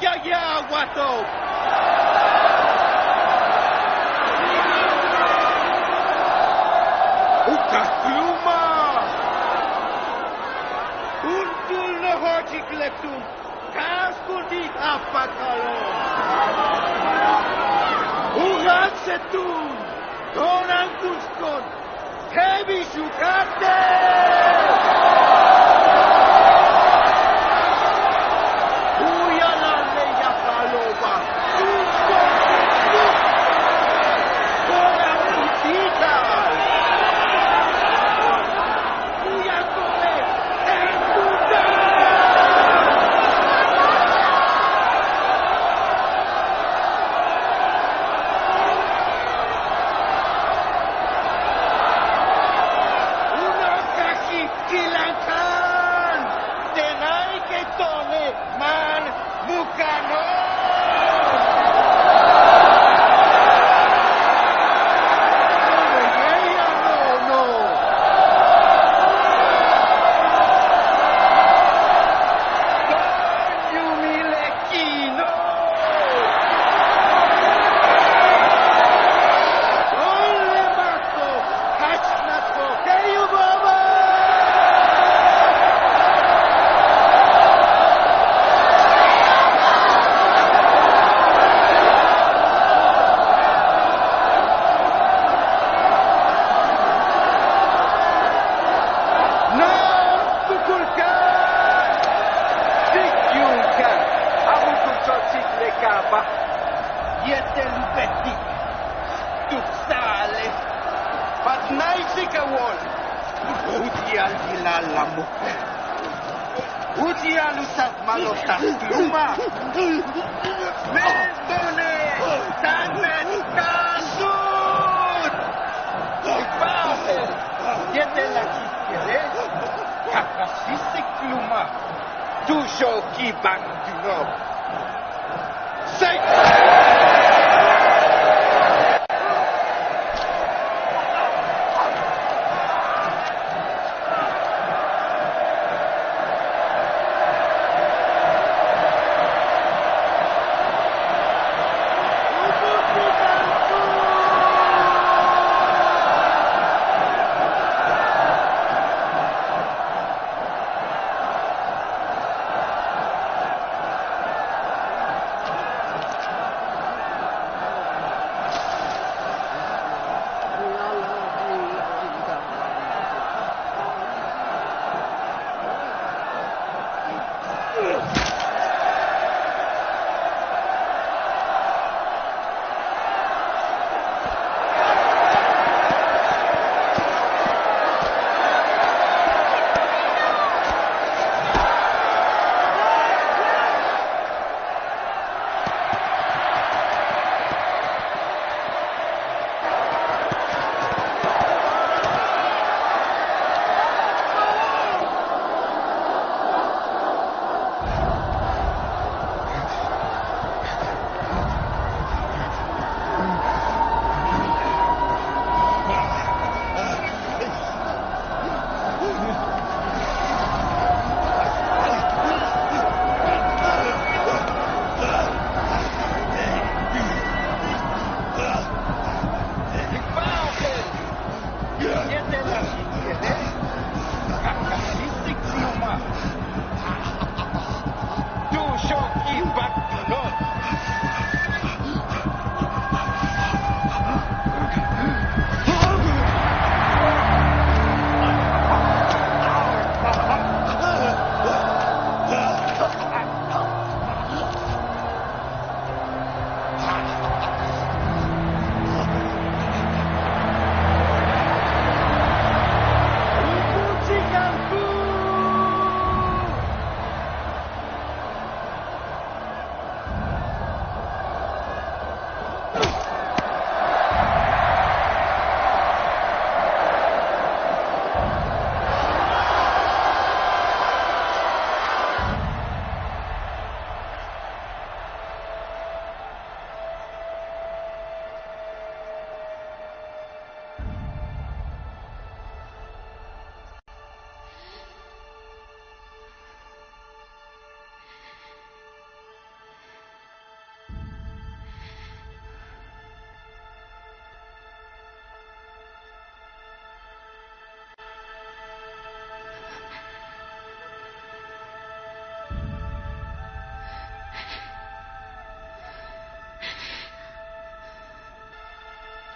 Yaya Wato. Ukakluma. Untul no hochik lektum. Kaskudik apakalo. Urak setum. Torang kuskon. Heavy Shukate! Uyalale yapaloba. Uko. Ora mutita. Uyakole. Tenkuta. Uno kaki kilankan. Tenai ke tone man mukano. Yumi Lekino! Ole Marco! Kachnatko! Keyu Bobo! No! Kukulkan! Sikyunkan! Abukulcho Siklekaba! Yete Lupeti! Tuksales! Patnai Sikawol! Udial Gilalamu! Udial Utat Malotas Luma! Mendone! Tanet Kasut! Ipahe! Yete Lakikere! Kakasisik Luma! Tujo Kibang Dunop! Sei!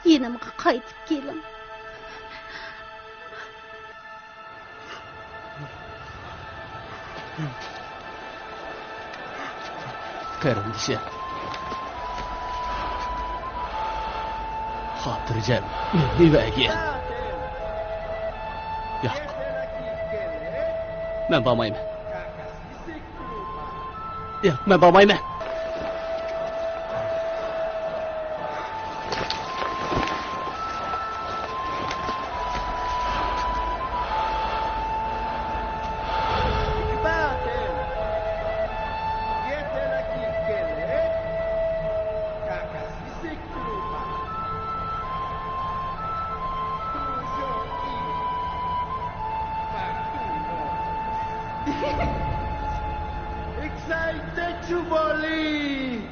يېنىمغا قايتىپ كېلىڭ. قېرىندىشىم، خاتىرجەم مېنى بەرگىن. ياق، مەن بارمايمەن. ياق، مەن بارمايمەن. Excited Jubilee!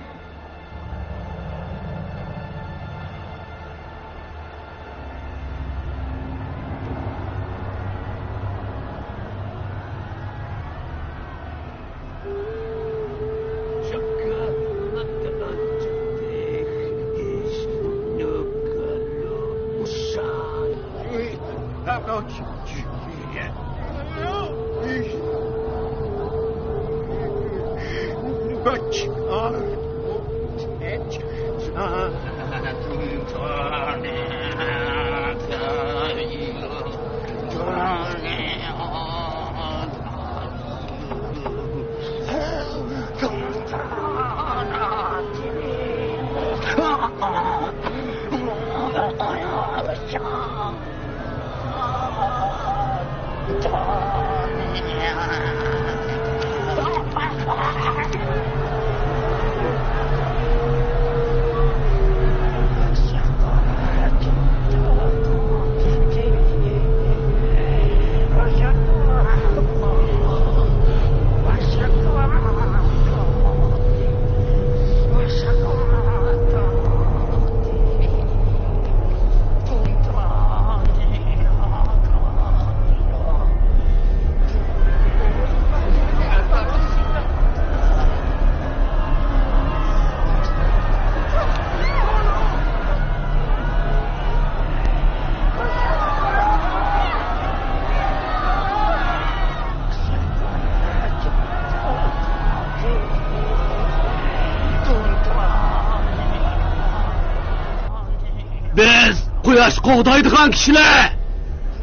بىز قۇياش قوغدايدىغان كىشىلەر،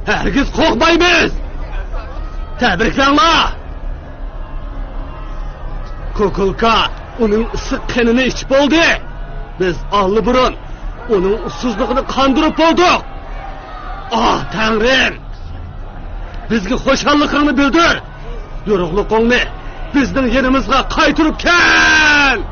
ھەرگىز قورقمايمىز. تەبرىكلەڭلار. كۇكۇلكا ئۇنىڭ ئىسسىق قېنىنى ئىچىپ بولدى. بىز ئاللىبۇرۇن ئۇنىڭ ئۇسسۇزلۇقىنى قاندۇرۇپ بولدۇق. ئاھ، تەڭرىم! بىزگە خۇشاللىقىڭنى بىلدۈر. يورۇقلۇقۇڭنى بىزنىڭ يېنىمىزغا قايتۇرۇپ كەل!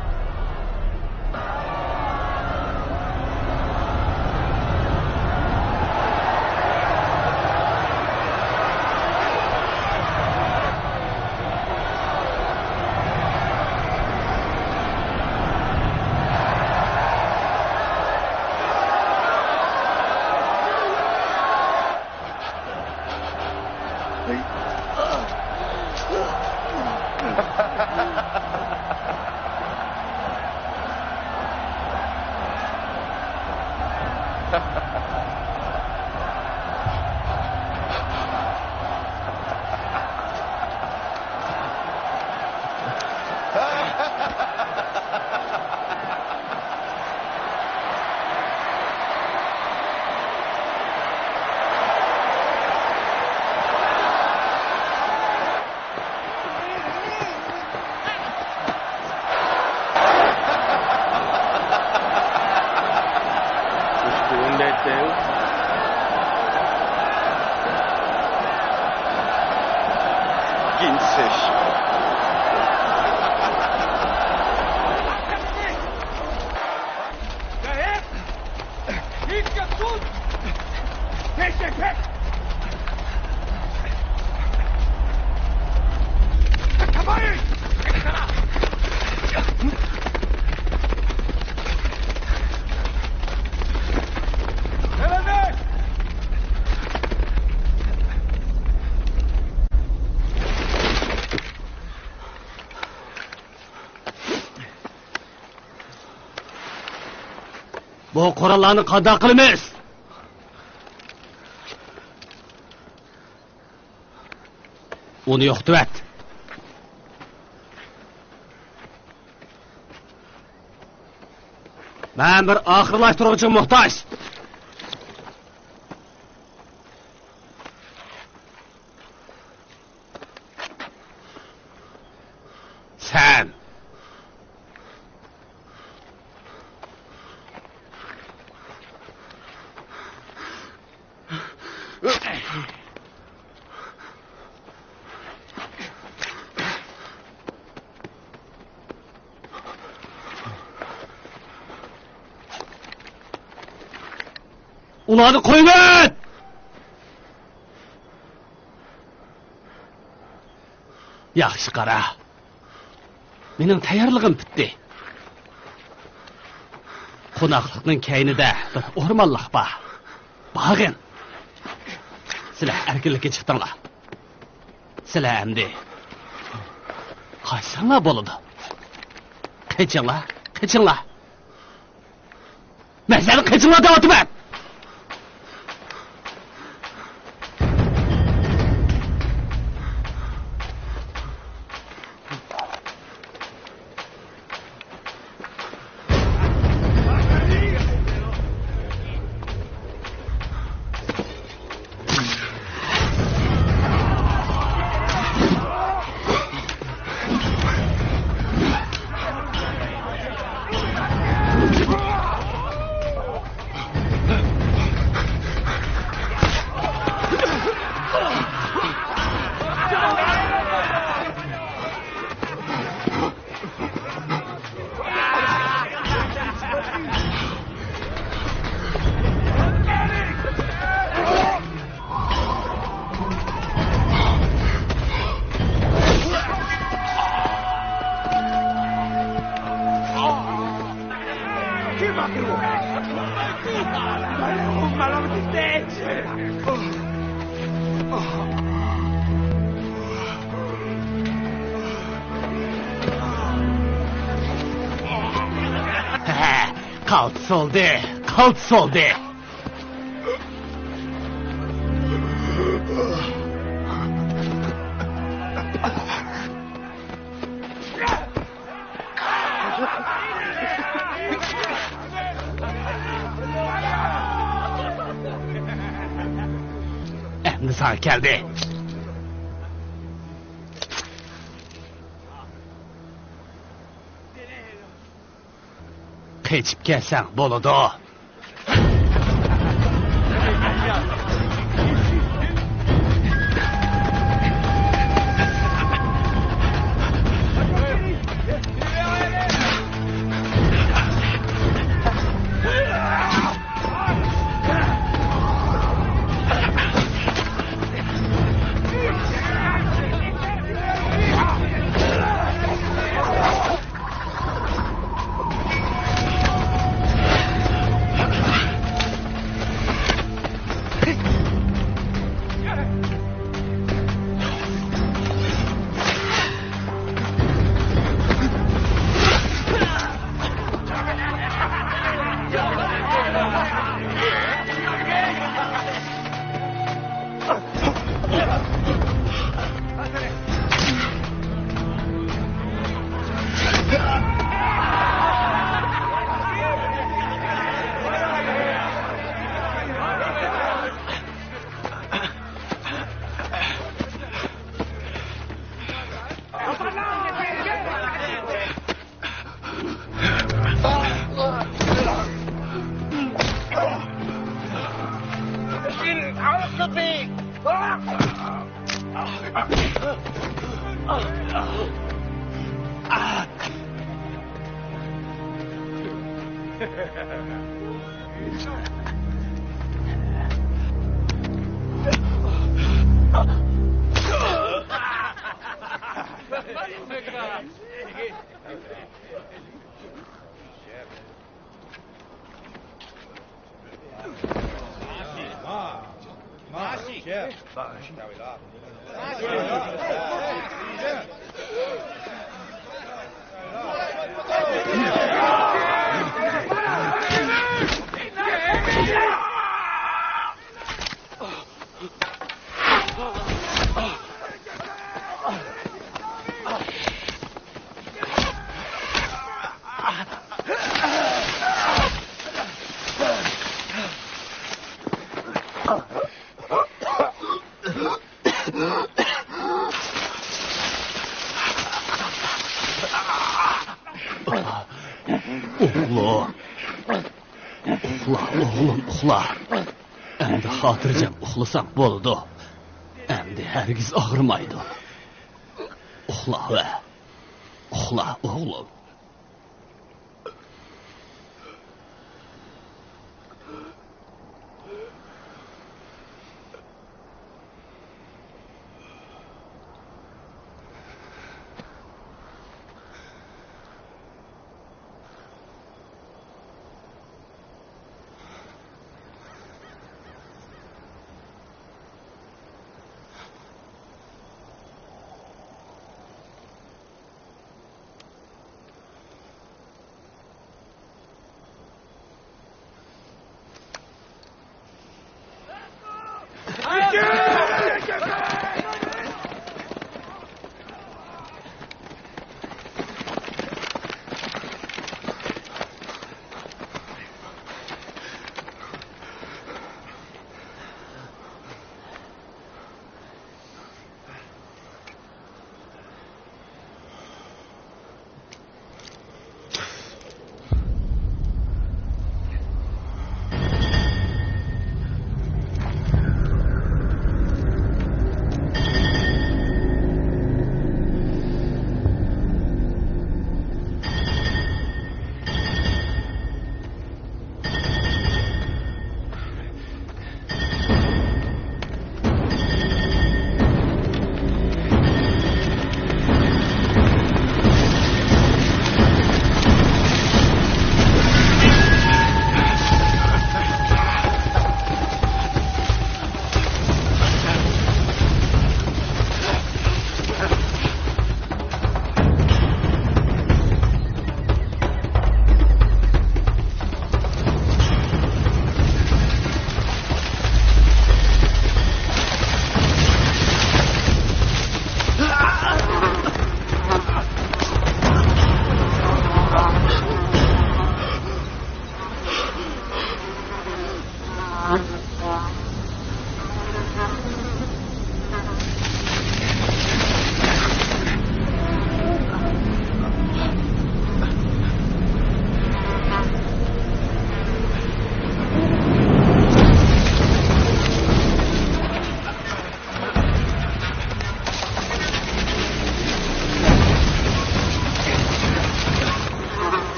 بۇ قوراللارنى قانداق قىلىمىز؟ ئۇنى يوقىتىۋەت. مەن بىر ئاخىرلاشتۇرغۇچىغا موھتاج. سەن. ئۇلارنى قويۇۋەت! ياخشى قارا. مېنىڭ تەييارلىقىم پۈتتى. قوناقلىقنىڭ كەينىدە بىر ئورمانلىق بار. بارغىن. سىلەر ئەركىنلىككە چىقتىڭلار. سىلەر ئەمدى قاچساڭلار بولىدۇ. قېچىڭلار، قېچىڭلار. مەن سەندىن قېچىڭلار دەۋاتىمەن! قالتىس بولدى، قالتىس بولدى. ئەمدى ساڭا كەلدى. قېچىپ كەتسەڭ بولىدۇ. ئۇخلا. ئۇخلا، ئوغلۇم، ئۇخلا. ئەمدى خاتىرجەم ئۇخلىساڭ بولىدۇ. ئەمدى ھەرگىز ئاغرىمايدۇ. ئۇخلا ۋە ئۇخلا، ئوغلۇم.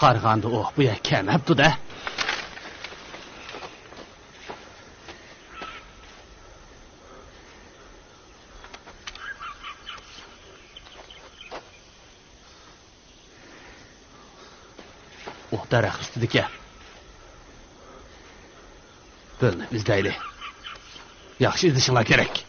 قارىغاندا ئۇ بۇ يەرگە كەلمەپتۇ-دە. ئۇ دەرەخ ئۈستىدىكەن. بىلنى ئىزدەيلى. ياخشى ئىزدىشىڭلار كېرەك.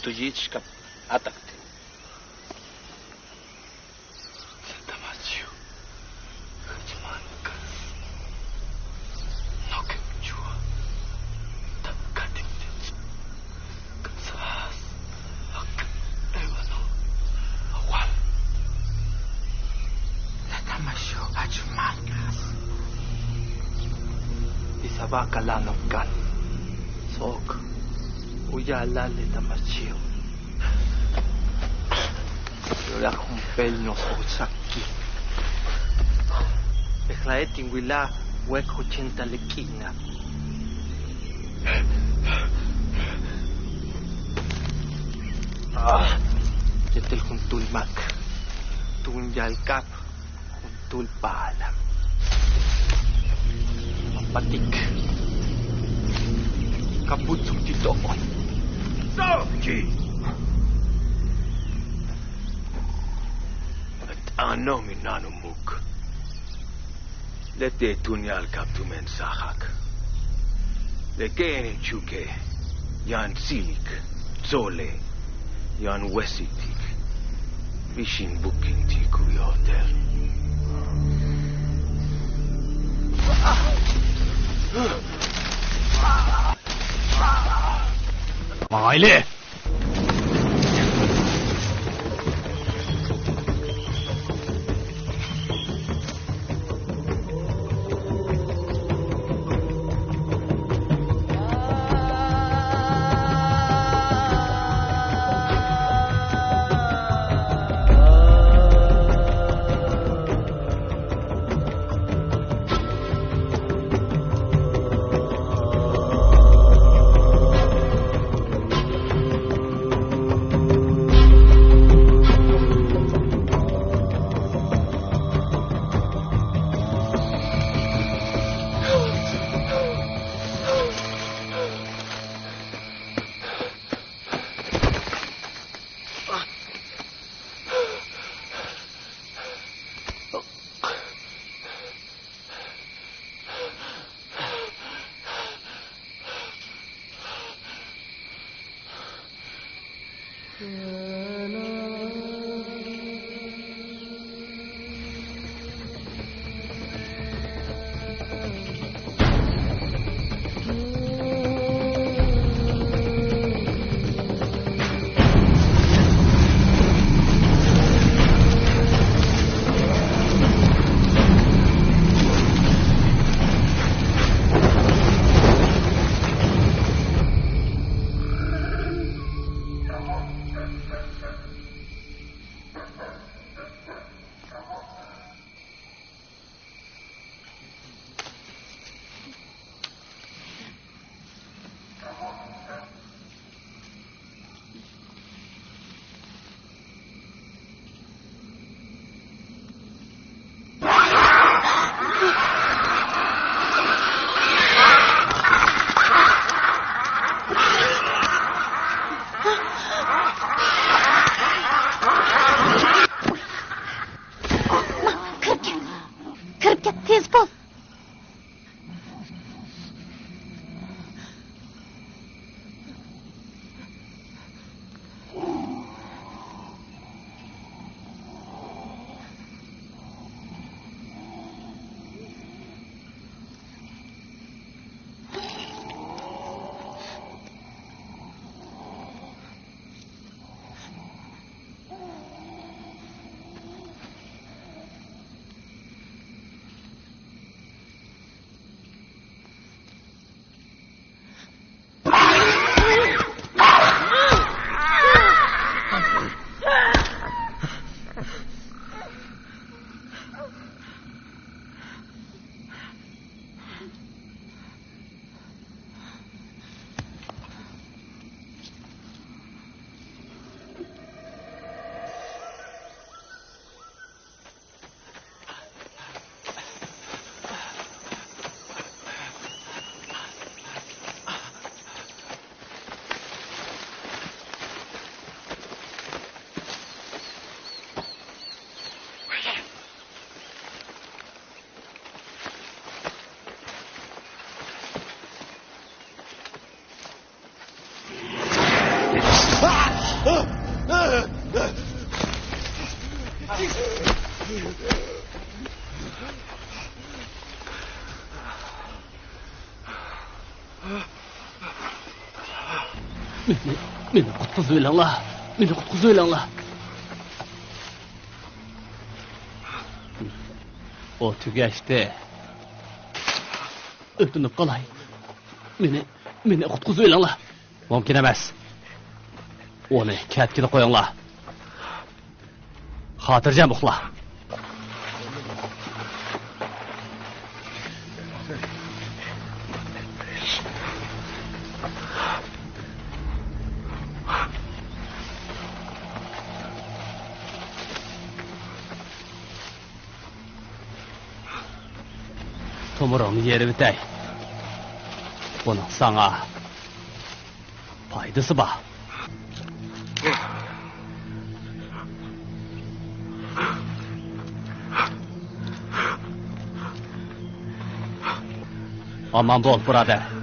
Tuji chikap atakte. Isabakala nokan. Sok. Uyala le tamachio. Yo la kumpel no saki. Eklae tinguila wek ochenta le kina. Ah, yetel kuntul mak. Tun yalkap. Tulpa alam. Mapatik. Kaputsuk titoon. Soki! At ano minanumuk. Lete tunyal kaptumen sahak. Leke ene chuke. Yan sinik. Zole. Yan wesitik. Bishin bukin tiku yoter. Maile. كىرىپ كەت، كىرىپ كەت، تېز بول. مېنى، مېنى قۇتقۇزۇۋېلىڭلار. مېنى قۇتقۇزۇۋېلىڭلار. ئۇ تۈگەشتى. ئۆتۈنۈپ قالاي. مېنى، مېنى قۇتقۇزۇۋېلىڭلار. مۇمكىن ئەمەس. ئۇنى كەتكىلى قويۇڭلار. خاتىرجەم ئۇخلا. تومۇرۇڭنى يېرىۋېتەي. بۇنىڭ ساڭا پايدىسى بار. ئامان بول، بۇرادەر.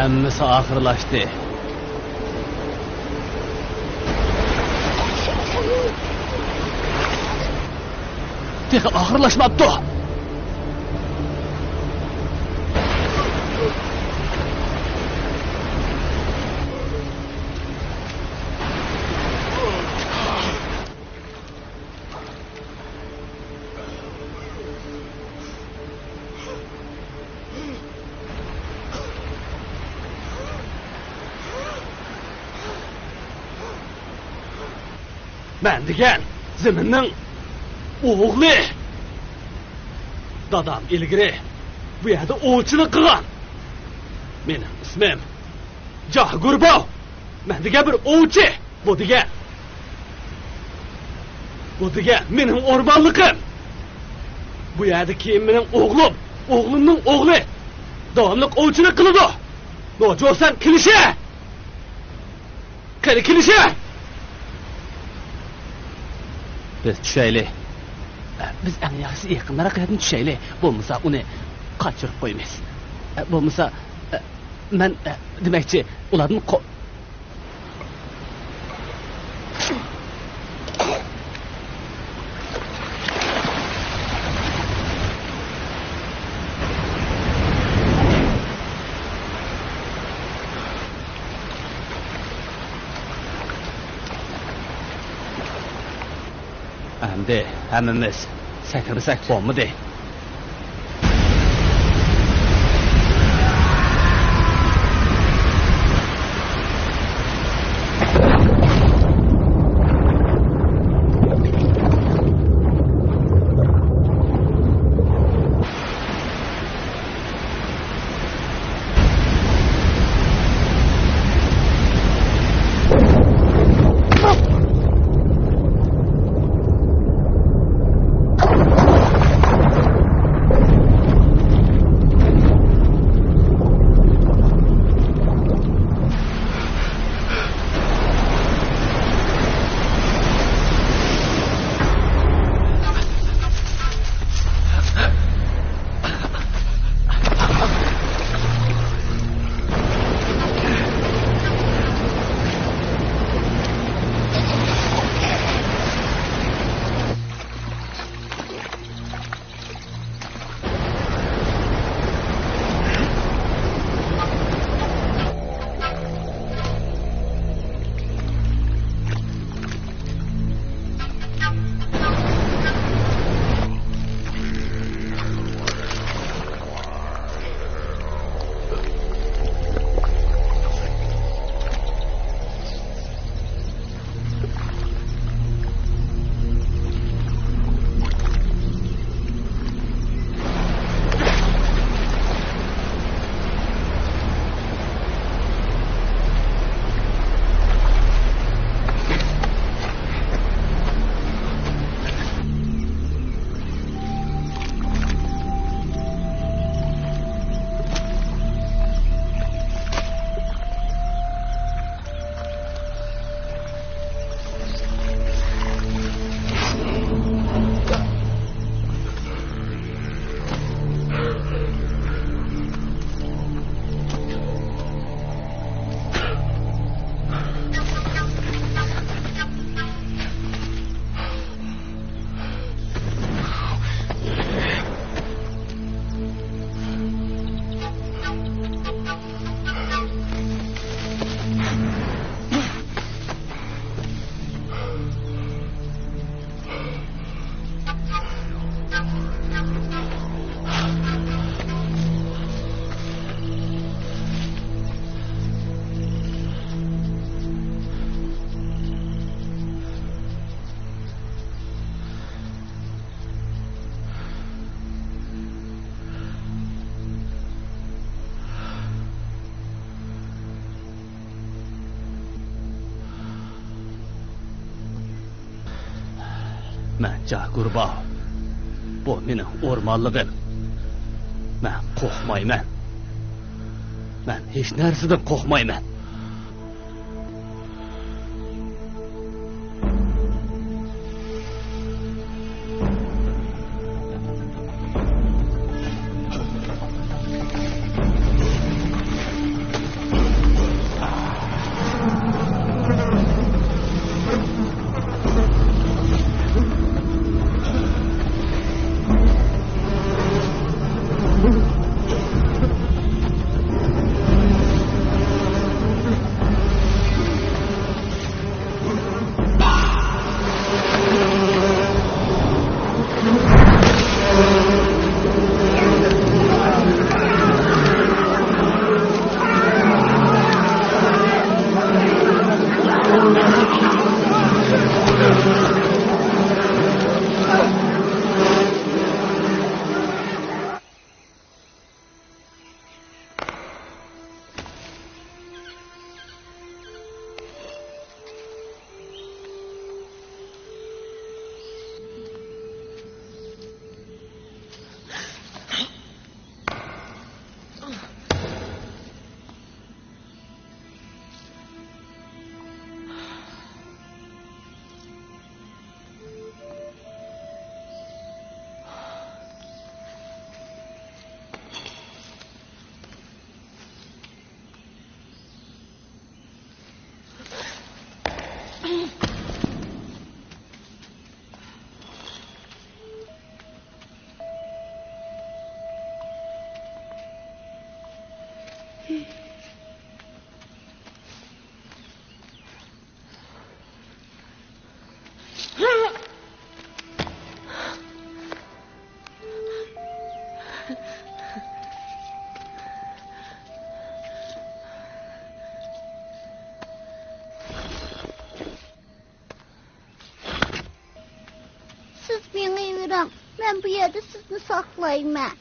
ھەممىسى ئاخىرلاشتى. تېخى ئاخىرلاشماپتۇ. مەن دېگەن زېمىننىڭ ئوغلى. دادام ئىلگىرى بۇ يەردە ئوۋچىلىق قىلغان. مېنىڭ ئىسمىم جاگۇرباۋ. مەن دېگەن بىر ئوۋچى. بۇ دېگەن، بۇ دېگەن مېنىڭ ئورمانلىقىم. بۇ يەردە كېيىن مېنىڭ ئوغلۇم، ئوغلۇمنىڭ ئوغلى داۋاملىق ئوۋچىلىق قىلىدۇ. نوجوسەن كېلىشە! قېنى كېلىشە! بىز چۈشەيلى. بىز ئەڭ ياخشىسى يېقىنراق يەردىن چۈشەيلى. بولمىسا ئۇنى قاچۇرۇپ قويىمىز. بولمىسا، مەن دېمەكچى، ئۇلاردىن قو- ئەمدى ھەممىمىز سەكرىمىسەك بولمىدى. مەن جاگۇرباۋ. بۇ مېنىڭ ئورمانلىقىم. مەن قورقمايمەن. مەن ھېچ نەرسىدىن قورقمايمەن. سىز مېڭىۋېرىڭ، مەن بۇ يەردە سىزنى ساقلايمەن.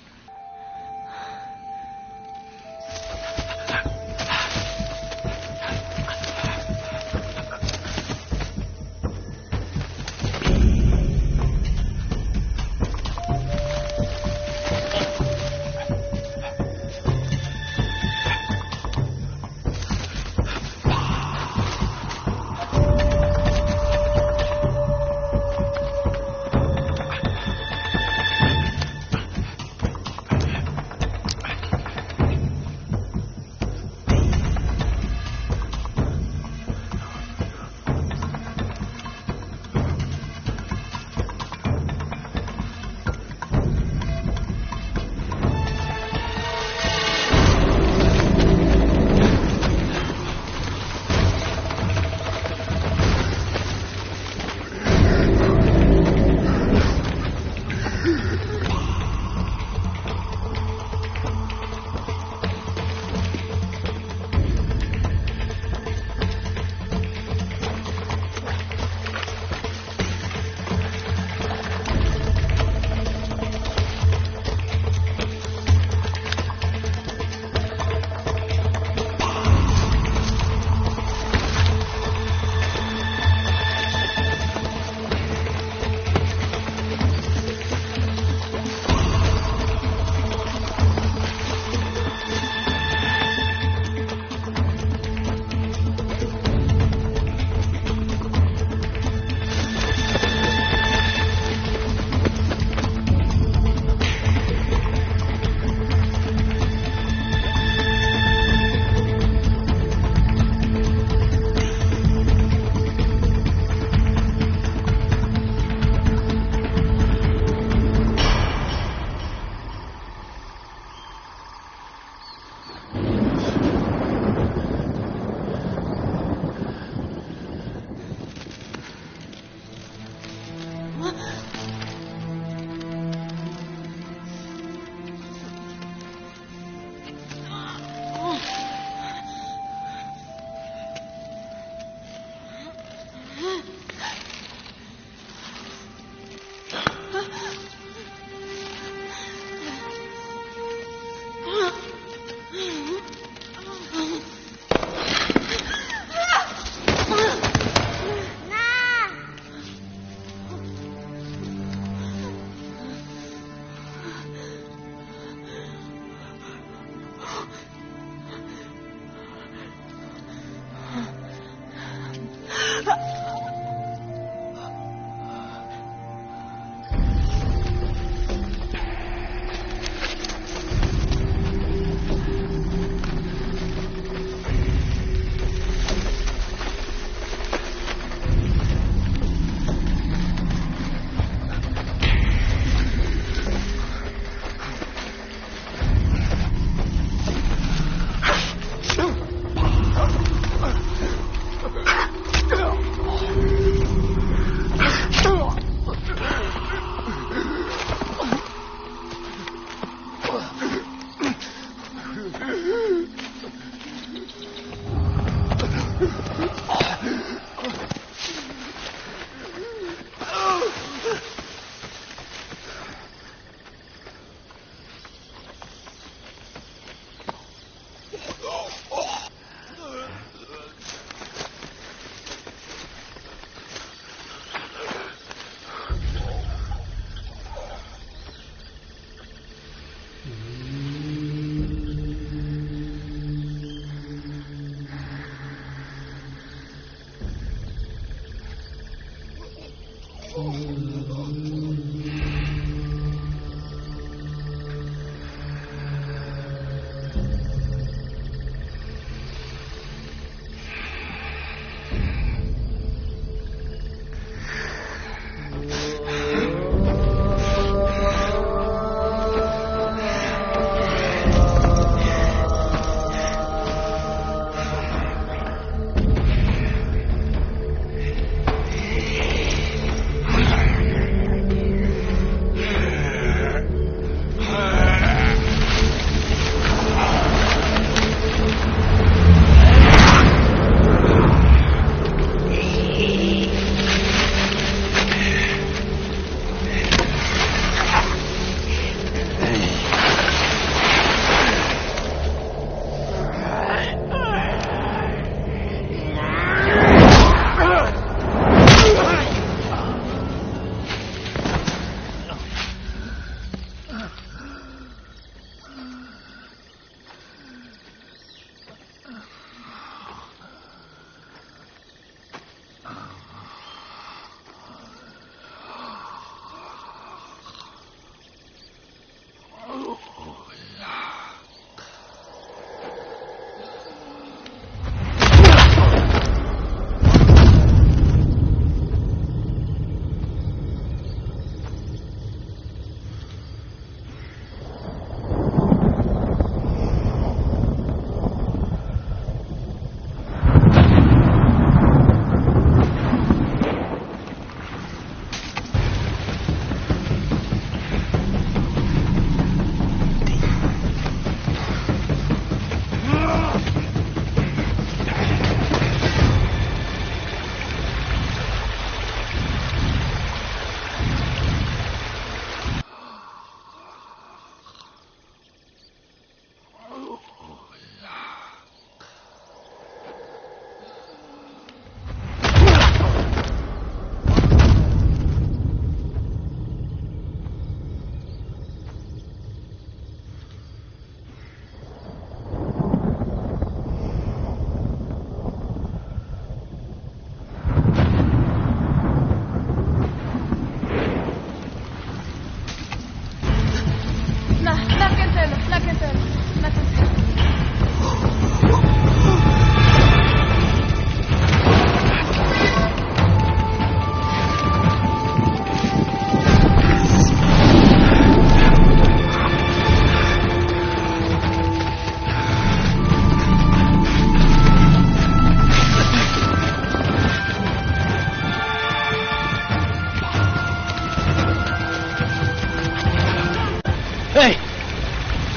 ھەي!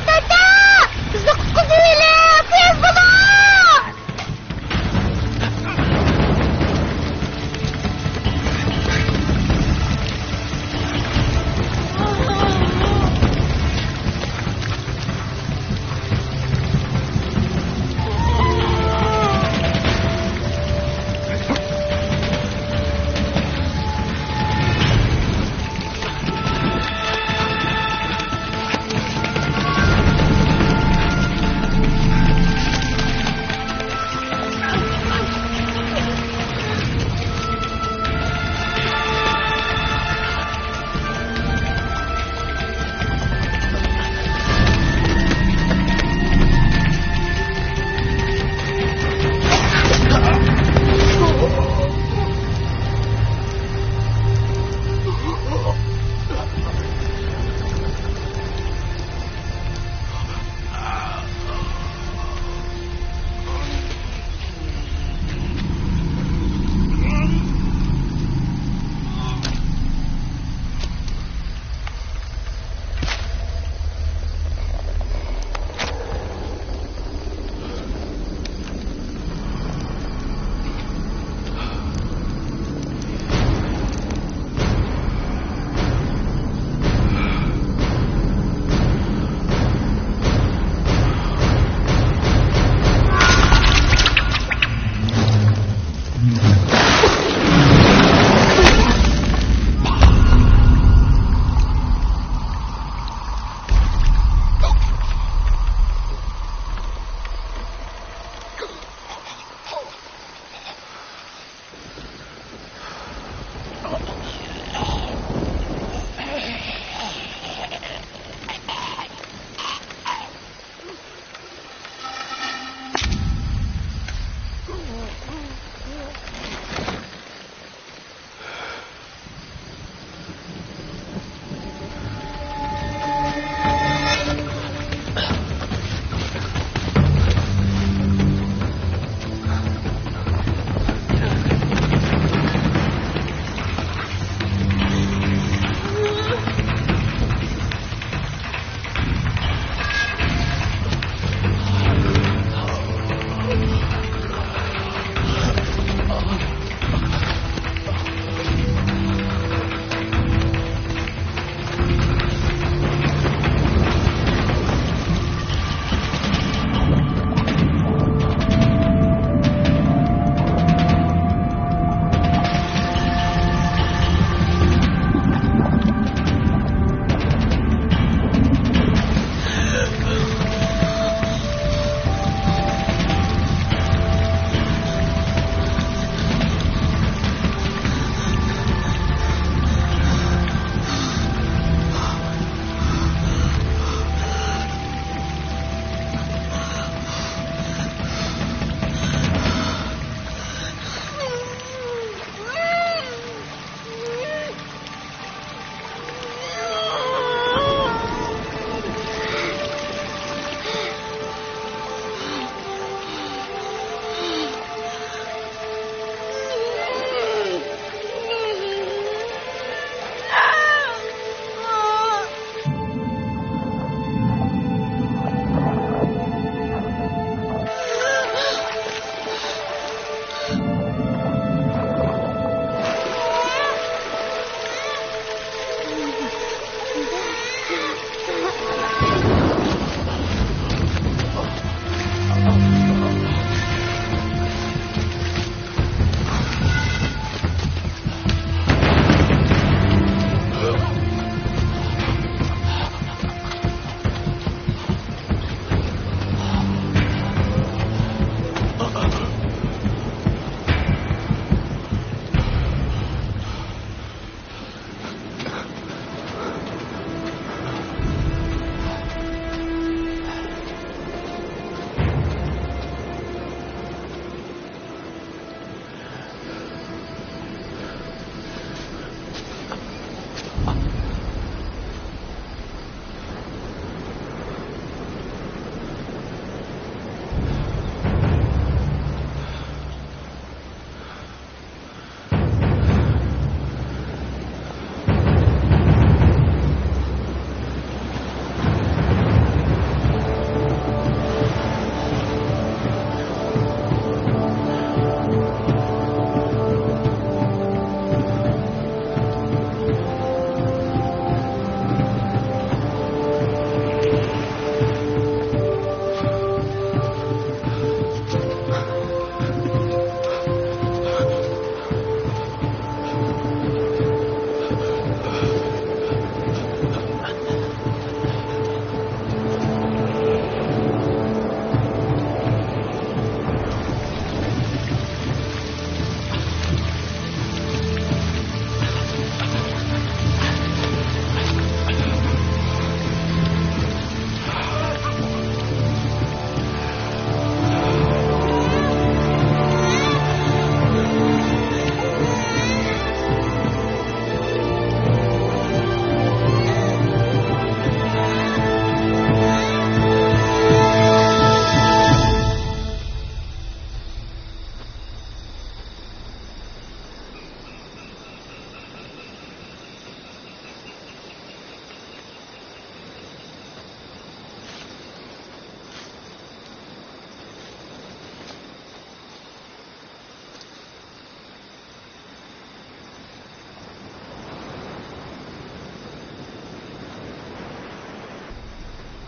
دادا! بىزنى قۇتقۇزۇۋېلىڭ! تېز بولۇڭ!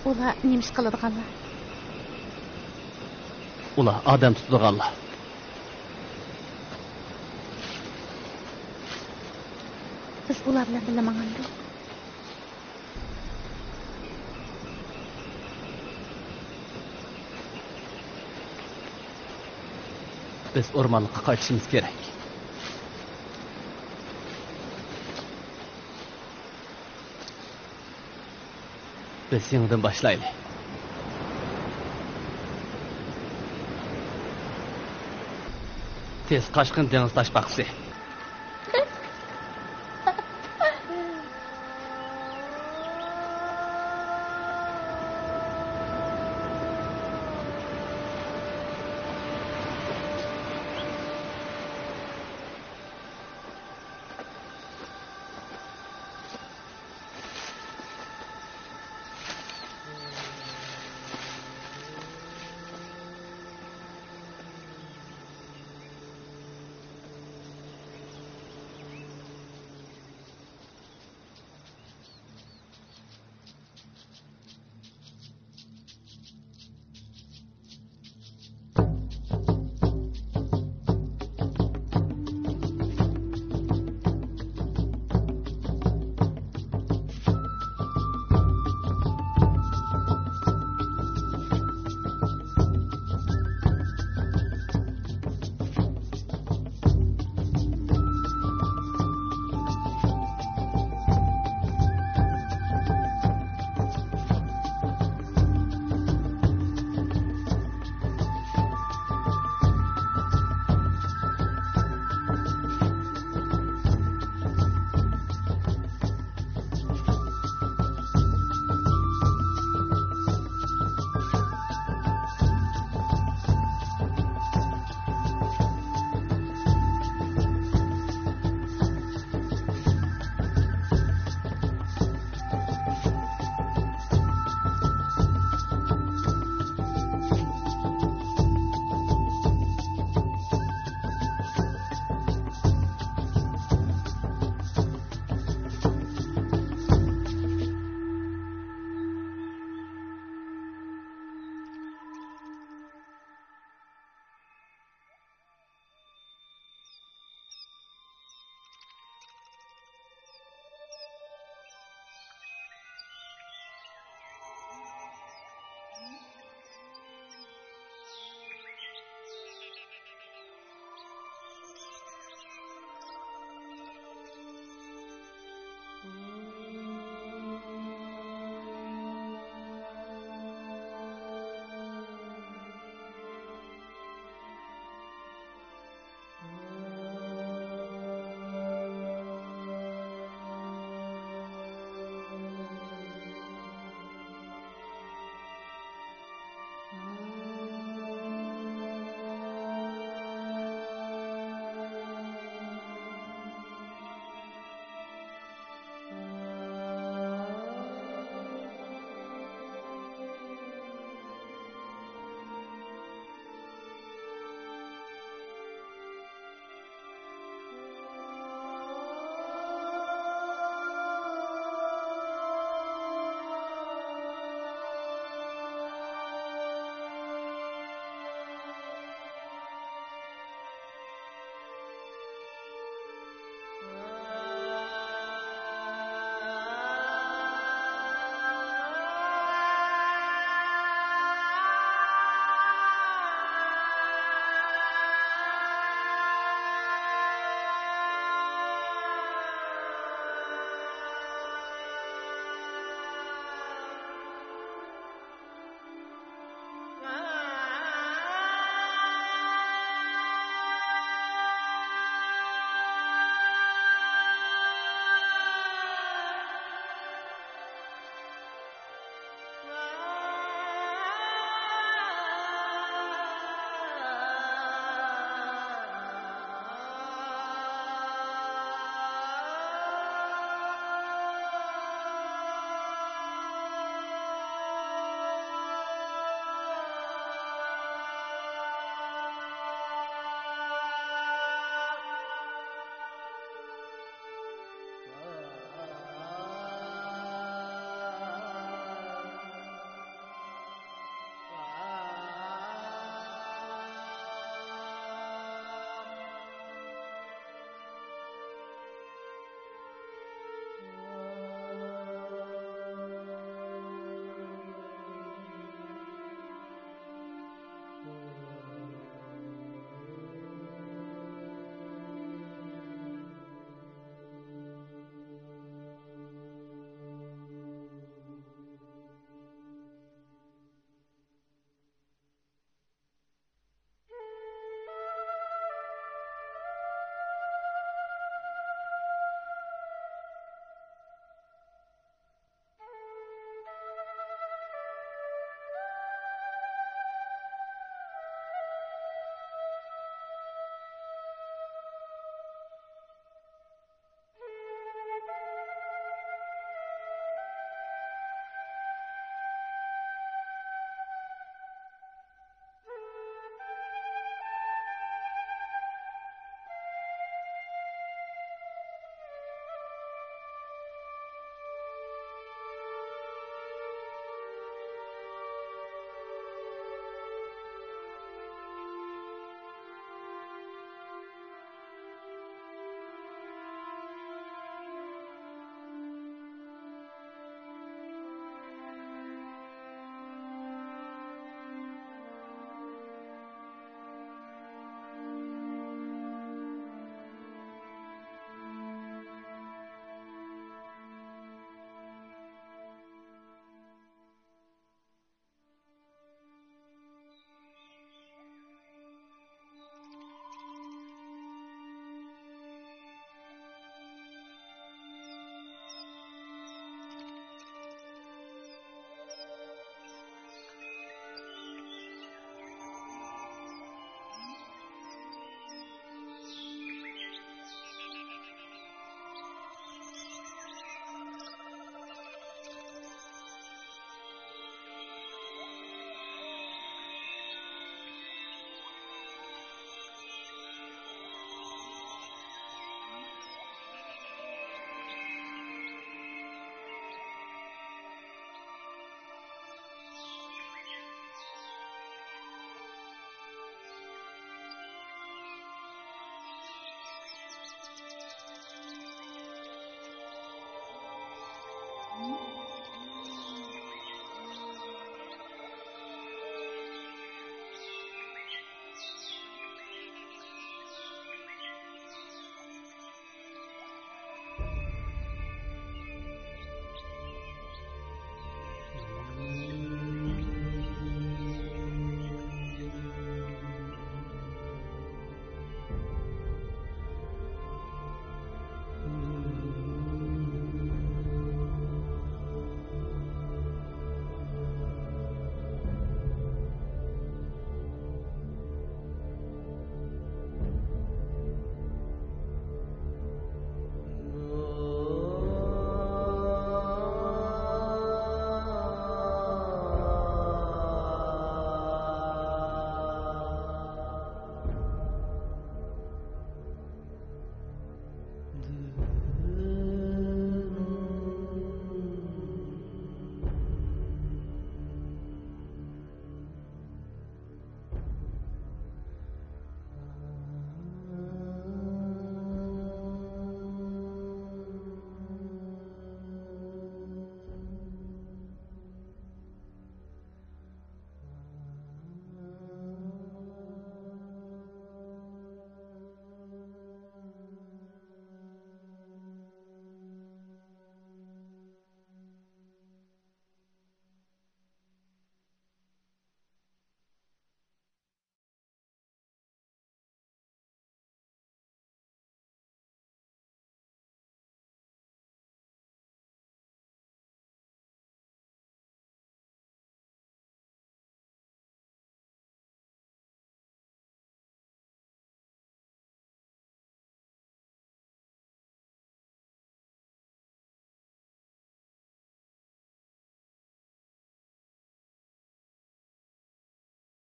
ئۇلار نېمە ئىش قىلىدىغانلار؟ ئۇلار ئادەم تۇتىدىغانلار. بىز ئۇلار بىلەن بىللە ماڭامدۇق؟ بىز ئورمانلىققا قايتىشىمىز كېرەك. بىز يېڭىدىن باشلايلى. تېز قاچقىن دېڭىز تاشپاقىسى.